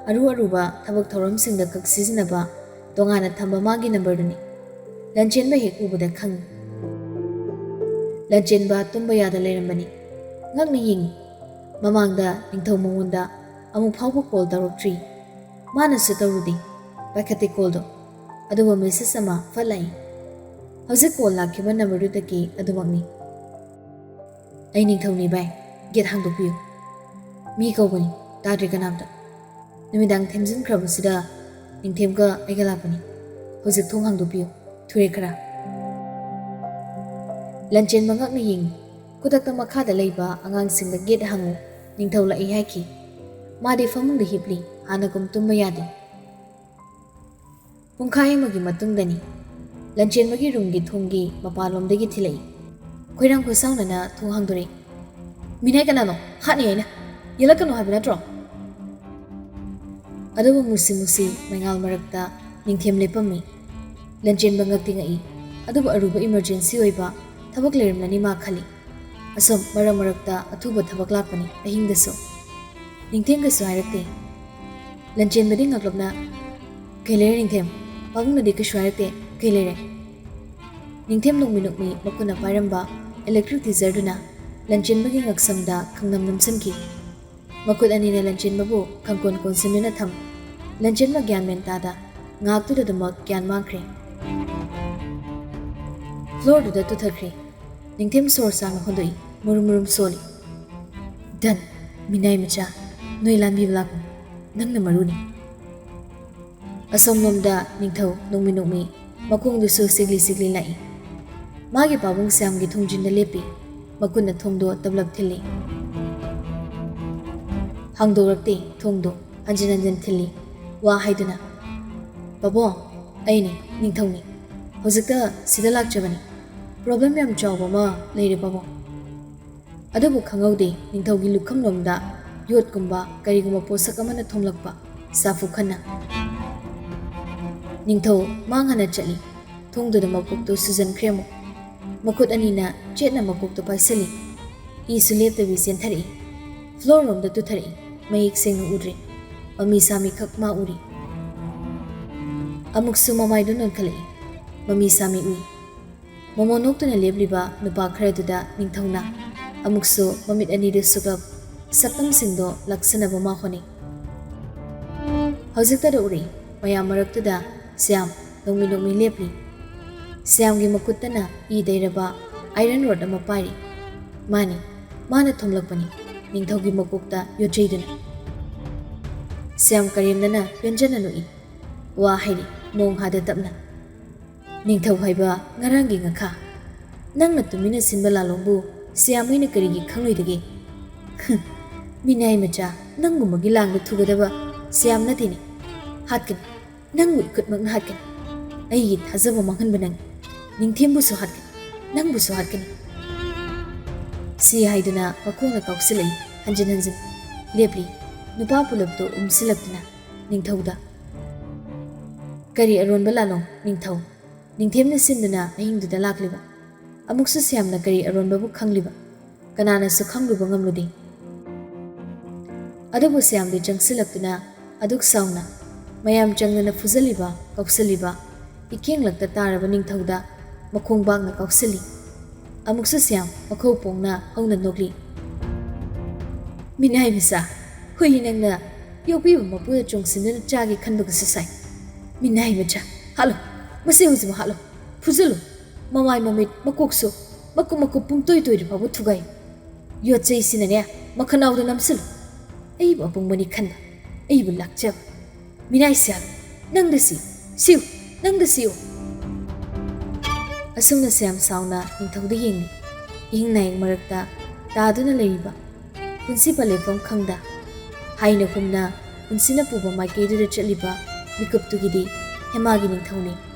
ꯑꯔꯨ ꯑꯔꯨꯕ ꯊꯕꯛ ꯊꯧꯔꯝꯁꯤꯡꯗ ꯈꯛ ꯁꯤꯖꯤꯟꯅꯕ ꯇꯣꯉꯥꯟꯅ ꯊꯝꯕ ꯃꯥꯒꯤ ꯅꯝꯕꯔꯗꯨꯅꯤ꯫ ꯂꯟꯆꯦꯟꯕ ꯍꯦꯛ ꯎꯕꯗ ꯈꯪꯏ꯫ ꯂꯟꯆꯦꯟꯕ ꯇꯨꯝꯕ ꯌꯥꯗ ꯂꯩꯔꯝꯕꯅꯤ꯫ ꯉꯛꯅ ꯌꯦꯡꯏ꯫ ꯃꯃꯥꯡꯗ ꯅꯤꯡꯊꯧ ꯃꯉꯣꯟꯗ ꯑꯃꯨꯛ ꯐꯥꯎꯕ ꯀꯣꯜ ꯇꯧꯔꯛꯇ꯭ꯔꯤ꯫ ꯃꯥꯅꯁꯨ ꯇꯧꯔꯨꯗꯦ꯫ ꯄꯥꯏꯈꯠꯇꯦ ꯀꯣꯜꯗꯣ꯫ ꯑꯗꯨꯕꯨ ꯃꯦꯁꯦꯖ ꯑꯃ ꯐꯠ ꯂꯥꯛꯏ꯫ ꯍꯧꯖꯤꯛ ꯀꯣꯜ ꯂꯥꯛꯈꯤꯕ ꯅꯝꯕꯔꯗꯨꯗꯒꯤ ꯑꯗꯨꯃꯛꯅꯤ꯫ "ꯑꯩ ꯅꯤꯡꯊꯧꯅꯤ ꯚꯥꯏ, ꯒꯦꯠ ꯍꯥꯡꯗꯣꯛꯄꯤꯌꯨ꯫ ꯃꯤ ꯀꯧꯕꯅꯤ, ꯇꯥꯗ꯭ꯔꯦ ꯀꯅꯥꯝꯇ꯫ ꯅꯨꯃꯤꯗꯥꯡ ꯊꯦꯡꯖꯤꯟꯈ꯭ꯔꯕꯁꯤꯗ ꯅꯤꯡꯊꯦꯝꯒ ꯑꯩꯒ ꯂꯥꯛꯄꯅꯤ꯫ ꯍꯧꯖꯤꯛ ꯊꯣꯡ ꯍꯥꯡꯗꯣꯛꯄꯤꯌꯨ, ꯊꯨꯔꯦ ꯈꯔ꯫" ꯂꯟꯆꯦꯟꯕ ꯉꯛꯅ ꯌꯦꯡꯏ꯫ ꯈꯨꯗꯛꯇ ꯃꯈꯥꯗ ꯂꯩꯕ ꯑꯉꯥꯡꯁꯤꯡꯗ "ꯒꯦꯠ ꯍꯥꯡꯉꯨ, ꯅꯤꯡꯊꯧ ꯂꯥꯛꯏ" ꯍꯥꯏꯈꯤ꯫ ꯃꯥꯗꯤ ꯐꯃꯨꯡꯗ ꯍꯤꯞꯂꯤ, ꯍꯥꯟꯅꯒꯨꯝ ꯇꯨꯝꯕ ꯌꯥꯗꯦ꯫ ꯄꯨꯡꯈꯥꯏ ꯑꯃꯒꯤ ꯃꯇꯨꯡꯗꯅꯤ꯫ ꯂꯟꯆꯦꯟꯕꯒꯤ ꯔꯨꯝꯒꯤ ꯊꯣꯡꯒꯤ ꯃꯄꯥꯟꯂꯣꯝꯗꯒꯤ ꯊꯤꯜꯂꯛꯏ꯫ ꯈꯣꯏꯔꯥꯡ ꯈꯣꯏꯁꯥꯎꯅꯅ ꯊꯣꯡ ꯍꯥꯡꯗꯣꯔꯛꯏ꯫ "ꯃꯤꯅꯥꯏ ꯀꯅꯥꯅꯣ? ꯍꯥꯠꯅꯤ ꯍꯥꯏꯅ꯫ ꯌꯦꯜꯂꯛꯀꯅꯨ ꯍꯥꯏꯕ ꯅꯠꯇ꯭ꯔꯣ?" ꯑꯗꯨꯕꯨ ꯃꯨꯁꯤ ꯃꯨꯁꯤ ꯃꯩꯉꯥꯜ ꯃꯔꯛꯇ ꯅꯤꯡꯊꯦꯝ ꯂꯦꯞꯄꯝꯃꯤ꯫ ꯂꯟꯆꯦꯟꯕ ꯉꯛꯇꯤ ꯉꯛꯏ, ꯑꯗꯨꯕꯨ ꯑꯔꯨꯕ ꯏꯃꯔꯖꯦꯟꯁꯤ ꯑꯣꯏꯕ ꯊꯕꯛ ꯂꯩꯔꯝꯂꯅꯤ ꯃꯥ ꯈꯜꯂꯤ꯫ ꯑꯁꯨꯝ ꯃꯔꯛ ꯃꯔꯛꯇ ꯑꯊꯨꯕ ꯊꯕꯛ ꯂꯥꯛꯄꯅꯤ ꯑꯍꯤꯡꯗꯁꯨ꯫ ꯅꯤꯡꯊꯦꯝ ꯀꯩꯁꯨ ꯍꯥꯏꯔꯛꯇꯦ꯫ ꯂꯟꯆꯦꯟꯕꯗꯤ ꯉꯛꯂꯞꯅ, "ꯀꯩ ꯂꯩꯔꯦ ꯅꯤꯡꯊꯦꯝ? ꯄꯥꯕꯨꯡꯅꯗꯤ ꯀꯩꯁꯨ ꯍꯥꯏꯔꯛꯇꯦ꯫ ꯀꯩ ꯂꯩꯔꯦ?" ꯅꯤꯡꯊꯦꯝ ꯅꯣꯛꯃꯤ ꯅꯣꯛꯃꯤ ꯃꯈꯨꯠꯅ ꯄꯥꯏꯔꯝꯕ ꯏꯂꯦꯛꯇ꯭ꯔꯤꯛ ꯇꯤꯖꯔꯗꯨꯅ ꯂꯟꯆꯦꯟꯕꯒꯤ ꯉꯛꯁꯝꯗ ꯈꯪꯅꯝ ꯅꯝꯁꯤꯟꯈꯤ꯫ ꯃꯈꯨꯠ ꯑꯅꯤꯅ ꯂꯟꯆꯦꯟꯕꯕꯨ ꯈꯪꯀꯣꯟ ꯀꯣꯟꯁꯤꯟꯗꯨꯅ ꯊꯝ꯫ ꯂꯟꯆꯦꯟꯕ ꯒ꯭ꯌꯥꯟ ꯃꯦꯟ ꯇꯥꯗ ꯉꯥꯏꯍꯥꯛꯇꯨꯗ ꯑꯗꯨꯃꯛ ꯒ꯭ꯌꯥꯟ ꯃꯥꯡꯈ꯭ꯔꯦ꯫ ꯐ꯭ꯂꯣꯔꯗꯨꯗ ꯇꯨꯊꯈ꯭ꯔꯦ꯫ ꯅꯤꯡꯊꯦꯝ ꯁꯣꯔ ꯁꯥꯡꯅ ꯍꯣꯟꯗꯣꯛꯏ꯫ ꯃꯨꯔꯨꯝ ꯃꯨꯔꯨꯝ ꯁꯣꯜꯂꯤ꯫ "ꯗꯟ, ꯃꯤꯅꯥꯏ ꯃꯆꯥ, ꯅꯣꯏ ꯂꯥꯟꯕꯤꯕ ꯂꯥꯛꯄꯅꯤ꯫ ꯅꯪꯅ ꯃꯔꯨꯅꯤ꯫" ꯑꯁꯣꯝꯂꯣꯝꯗ ꯅꯤꯡꯊꯧ ꯅꯣꯡꯃꯤ ꯅꯣꯡꯃꯤ ꯃꯈꯣꯡꯗꯨꯁꯨ ꯁꯤꯛꯂꯤ ꯁꯤꯛꯂꯤ ꯂꯥꯛꯏ꯫ ꯃꯥꯒꯤ ꯄꯥꯕꯨꯡ ꯁ꯭ꯌꯥꯝꯒꯤ ꯊꯣꯡꯖꯤꯟꯗ ꯂꯦꯞꯄꯤ꯫ ꯃꯈꯨꯠꯅ ꯊꯣꯡꯗꯣ ꯇꯞꯂꯞ ꯊꯤꯜꯂꯤ꯫ ꯍꯥꯡꯗꯣꯔꯛꯇꯦ ꯊꯣꯡꯗꯣ꯫ ꯍꯟꯖꯤꯟ ꯍꯟꯖꯤꯟ ꯊꯤꯜꯂꯤ꯫ ꯋꯥ ꯍꯥꯏꯗꯨꯅ, "ꯄꯥꯕꯨꯡ, ꯑꯩꯅꯤ, ꯅꯤꯡꯊꯧꯅꯤ꯫ ꯍꯧꯖꯤꯛꯇ ꯁꯤꯗ ꯂꯥꯛꯆꯕꯅꯤ꯫ ꯄ꯭ꯔꯣꯕ꯭ꯂꯦꯝ ꯌꯥꯝ ꯆꯥꯎꯕ ꯑꯃ ꯂꯩꯔꯦ ꯄꯥꯕꯨꯡ꯫" ꯑꯗꯨꯕꯨ ꯈꯪꯍꯧꯗꯦ ꯅꯤꯡꯊꯧꯒꯤ ꯂꯨꯈꯝꯂꯣꯝꯗ ꯌꯣꯠꯀꯨꯝꯕ ꯀꯔꯤꯒꯨꯝꯕ ꯄꯣꯠꯁꯛ ꯑꯃꯅ ꯊꯣꯝꯂꯛꯄ꯫ ꯁꯥꯐꯨ ꯈꯟꯅ ꯅꯤꯡꯊꯧ ꯃꯥꯡ ꯍꯟꯅ ꯆꯠꯂꯤ꯫ ꯊꯣꯡꯗꯨꯗ ꯃꯀꯣꯛꯇꯨ ꯁꯨꯖꯟꯈ꯭ꯔꯦ ꯑꯃꯨꯛ꯫ ꯃꯈꯨꯠ ꯑꯅꯤꯅ ꯆꯦꯠꯅ ꯃꯀꯣꯛꯇꯨ ꯄꯥꯏꯁꯤꯜꯂꯤ꯫ ꯏꯁꯨ ꯂꯦꯞꯇꯕꯤ ꯆꯦꯟꯊꯔꯛꯏ꯫ ꯐ꯭ꯂꯣꯔ ꯔꯣꯝꯗ ꯇꯨꯊꯔꯛꯏ꯫ ꯃꯌꯦꯛ ꯁꯦꯡꯅ ꯎꯗ꯭ꯔꯦ꯫ ꯃꯃꯤ ꯁꯥꯃꯤ ꯈꯛ ꯃꯥ ꯎꯔꯤ꯫ ꯑꯃꯨꯛꯁꯨ ꯃꯃꯥꯏꯗꯨ ꯅꯣꯟꯈꯠꯂꯛꯏ꯫ ꯃꯃꯤ ꯁꯥꯃꯤ ꯎꯏ꯫ ꯃꯃꯣꯟ ꯅꯣꯛꯇꯨꯅ ꯂꯦꯞꯂꯤꯕ ꯅꯨꯄꯥ ꯈꯔꯗꯨꯗ ꯅꯤꯡꯊꯧꯅ ꯑꯃꯨꯛꯁꯨ ꯃꯃꯤꯠ ꯑꯅꯤꯗꯨ ꯁꯨꯛꯂꯞ ꯁꯛꯇꯝꯁꯤꯡꯗꯣ ꯂꯥꯛꯁꯤꯟꯅꯕ ꯃꯥ ꯍꯣꯠꯅꯩ꯫ ꯍꯧꯖꯤꯛꯇꯗ ꯎꯔꯛꯏ꯫ ꯃꯌꯥꯝ ꯃꯔꯛꯇꯨꯗ ꯁ꯭ꯌꯥꯝ ꯅꯣꯡꯃꯤ ꯅꯣꯡꯃꯤ ꯂꯦꯞꯂꯤ꯫ ꯁ꯭ꯌꯥꯝꯒꯤ ꯃꯈꯨꯠꯇꯅ ꯏ ꯇꯩꯔꯕ ꯑꯥꯏꯔꯟ ꯔꯣꯗ ꯑꯃ ꯄꯥꯏꯔꯤ꯫ ꯃꯥꯅꯤ, ꯃꯥꯅ ꯊꯣꯝꯂꯛꯄꯅꯤ ꯅꯤꯡꯊꯧꯒꯤ ꯃꯀꯣꯛꯇ ꯌꯣꯠꯆꯩꯗꯨꯅ꯫ ꯁ꯭ꯌꯥꯝ ꯀꯔꯦꯝꯅꯅ ꯄꯦꯟꯖꯅ ꯅꯣꯛꯏ꯫ ꯋꯥ ꯍꯥꯏꯔꯤ ꯃꯣꯡ ꯍꯥꯗ ꯇꯞꯅ꯫ "ꯅꯤꯡꯊꯧ ꯍꯥꯏꯕ ꯉꯔꯥꯡꯒꯤ ꯉꯥꯈꯥ꯫ ꯅꯪꯅ ꯇꯨꯃꯤꯟꯅ ꯁꯤꯟꯕ ꯂꯥꯂꯣꯡꯕꯨ ꯁ꯭ꯌꯥꯝ ꯑꯩꯅ ꯀꯔꯤꯒꯤ ꯈꯪꯂꯣꯏꯗꯒꯦ? ꯍꯨꯝ, ꯃꯤꯅꯥꯏ ꯃꯆꯥ, ꯅꯪꯒꯨꯝꯕꯒꯤ ꯂꯥꯡꯗ ꯊꯨꯒꯗꯕ ꯁ꯭ꯌꯥꯝ ꯅꯠꯇꯦꯅꯦ꯫ ꯍꯥꯠꯀꯅꯤ, ꯅꯪꯕꯨ ꯏꯈꯨꯠꯃꯛꯅ ꯍꯥꯠꯀꯅꯤ꯫ ꯑꯩꯒꯤ ꯊꯥꯖꯕ ꯃꯥꯡꯍꯟꯕ ꯅꯪ꯫ ꯅꯤꯡꯊꯦꯝꯕꯨꯁꯨ ꯍꯥꯠꯀꯅꯤ, ꯅꯪꯕꯨꯁꯨ ꯍꯥꯠꯀꯅꯤ꯫" ꯁꯤ ꯍꯥꯏꯗꯨꯅ ꯃꯈꯣꯡꯅ ꯀꯥꯎꯁꯤꯜꯂꯛꯏ꯫ ꯍꯟꯖꯤꯟ ꯍꯟꯖꯤꯟ ꯂꯦꯞꯂꯤ꯫ ꯅꯨꯄꯥ ꯄꯨꯂꯞꯇꯨ ꯎꯝꯁꯤꯜꯂꯛꯇꯨꯅ ꯅꯤꯡꯊꯧꯗ, "ꯀꯔꯤ ꯑꯔꯣꯟꯕ ꯂꯥꯂꯣꯡ ꯅꯤꯡꯊꯧ? ꯅꯤꯡꯊꯦꯝꯅ ꯁꯤꯟꯗꯨꯅ ꯑꯍꯤꯡꯗꯨꯗ ꯂꯥꯛꯂꯤꯕ꯫ ꯑꯃꯨꯛꯁꯨ ꯁ꯭ꯌꯥꯝꯅ ꯀꯔꯤ ꯑꯔꯣꯟꯕꯕꯨ ꯈꯪꯂꯤꯕ? ꯀꯅꯥꯅꯁꯨ ꯈꯪꯂꯨꯕ ꯉꯝꯂꯨꯗꯦ꯫" ꯑꯗꯨꯕꯨ ꯁ꯭ꯌꯥꯝꯗꯤ ꯆꯪꯁꯤꯜꯂꯛꯇꯨꯅ ꯑꯗꯨꯛ ꯁꯥꯎꯅ ꯃꯌꯥꯝ ꯆꯪꯗꯅ ꯐꯨꯖꯜꯂꯤꯕ, ꯀꯧꯁꯜꯂꯤꯕ, ꯏꯀꯦꯡꯂꯛꯇ ꯇꯥꯔꯕ ꯅꯤꯡꯊꯧꯗ ꯃꯈꯣꯡ ꯕꯥꯛꯅ ꯀꯥꯎꯁꯤꯜꯂꯤ꯫ ꯑꯃꯨꯛꯁꯨ ꯁ꯭ꯌꯥꯝ ꯃꯈꯧ ꯄꯣꯡꯅ ꯍꯧꯅ ꯅꯣꯛꯂꯤ꯫ "ꯃꯤꯅꯥꯏ ꯃꯆꯥ, ꯍꯨꯏ ꯅꯪꯅ ꯌꯣꯛꯄꯤꯕ ꯃꯄꯨꯗ ꯆꯣꯡꯁꯤꯟꯗꯨꯅ ꯆꯥꯒꯦ ꯈꯟꯕꯒꯁꯨ ꯁꯥꯏ꯫ ꯃꯤꯅꯥꯏ ꯃꯆꯥ, ꯍꯥꯠꯂꯨ, ꯃꯁꯤ ꯍꯧꯖꯤꯛꯃꯛ ꯍꯥꯠꯂꯨ, ꯐꯨꯖꯜꯂꯨ, ꯃꯃꯥꯏ ꯃꯃꯤꯠ ꯃꯀꯣꯛꯁꯨ ꯃꯀꯨꯞ ꯃꯀꯨꯞ ꯄꯨꯝꯇꯣꯏ ꯇꯣꯏꯔ ꯐꯥꯎꯕ ꯊꯨꯒꯥꯏ꯫ ꯌꯣꯠ ꯆꯩꯁꯤꯅꯅꯦ ꯃꯈꯅꯥꯎꯗ ꯅꯝꯁꯤꯜꯂꯨ꯫ ꯑꯩꯕꯨ ꯑꯄꯪꯕꯅꯤ ꯈꯟꯕ, ꯑꯩꯕꯨ ꯂꯥꯛꯆꯕ꯫ ꯃꯤꯅꯥꯏ ꯁ꯭ꯌꯥꯝ, ꯅꯪꯗ ꯁꯤꯌꯨ, ꯁꯤꯌꯨ, ꯅꯪꯗ ꯁꯤꯌꯨ꯫ ꯑꯁꯨꯝꯅ ꯁ꯭ꯌꯥꯝ ꯁꯥꯎꯅ ꯅꯤꯡꯊꯧꯗ ꯌꯦꯡꯂꯤ꯫ ꯏꯍꯤꯡ ꯅꯥꯌꯦꯡ ꯃꯔꯛꯇ ꯇꯥꯗꯨꯅ ꯂꯩꯔꯤꯕ ꯄꯨꯟꯁꯤ ꯄꯜꯂꯦꯐꯝ ꯈꯪꯗ, ꯍꯥꯏꯅ ꯍꯨꯝꯅ ꯄꯨꯟꯁꯤꯅ ꯄꯨꯕ ꯃꯥꯏꯀꯩꯗꯨꯗ ꯆꯠꯂꯤꯕ ꯃꯤꯀꯨꯞꯇꯨꯒꯤꯗꯤ ꯍꯦꯃꯥꯒꯤ ꯅꯤꯡꯊꯧꯅꯤ꯫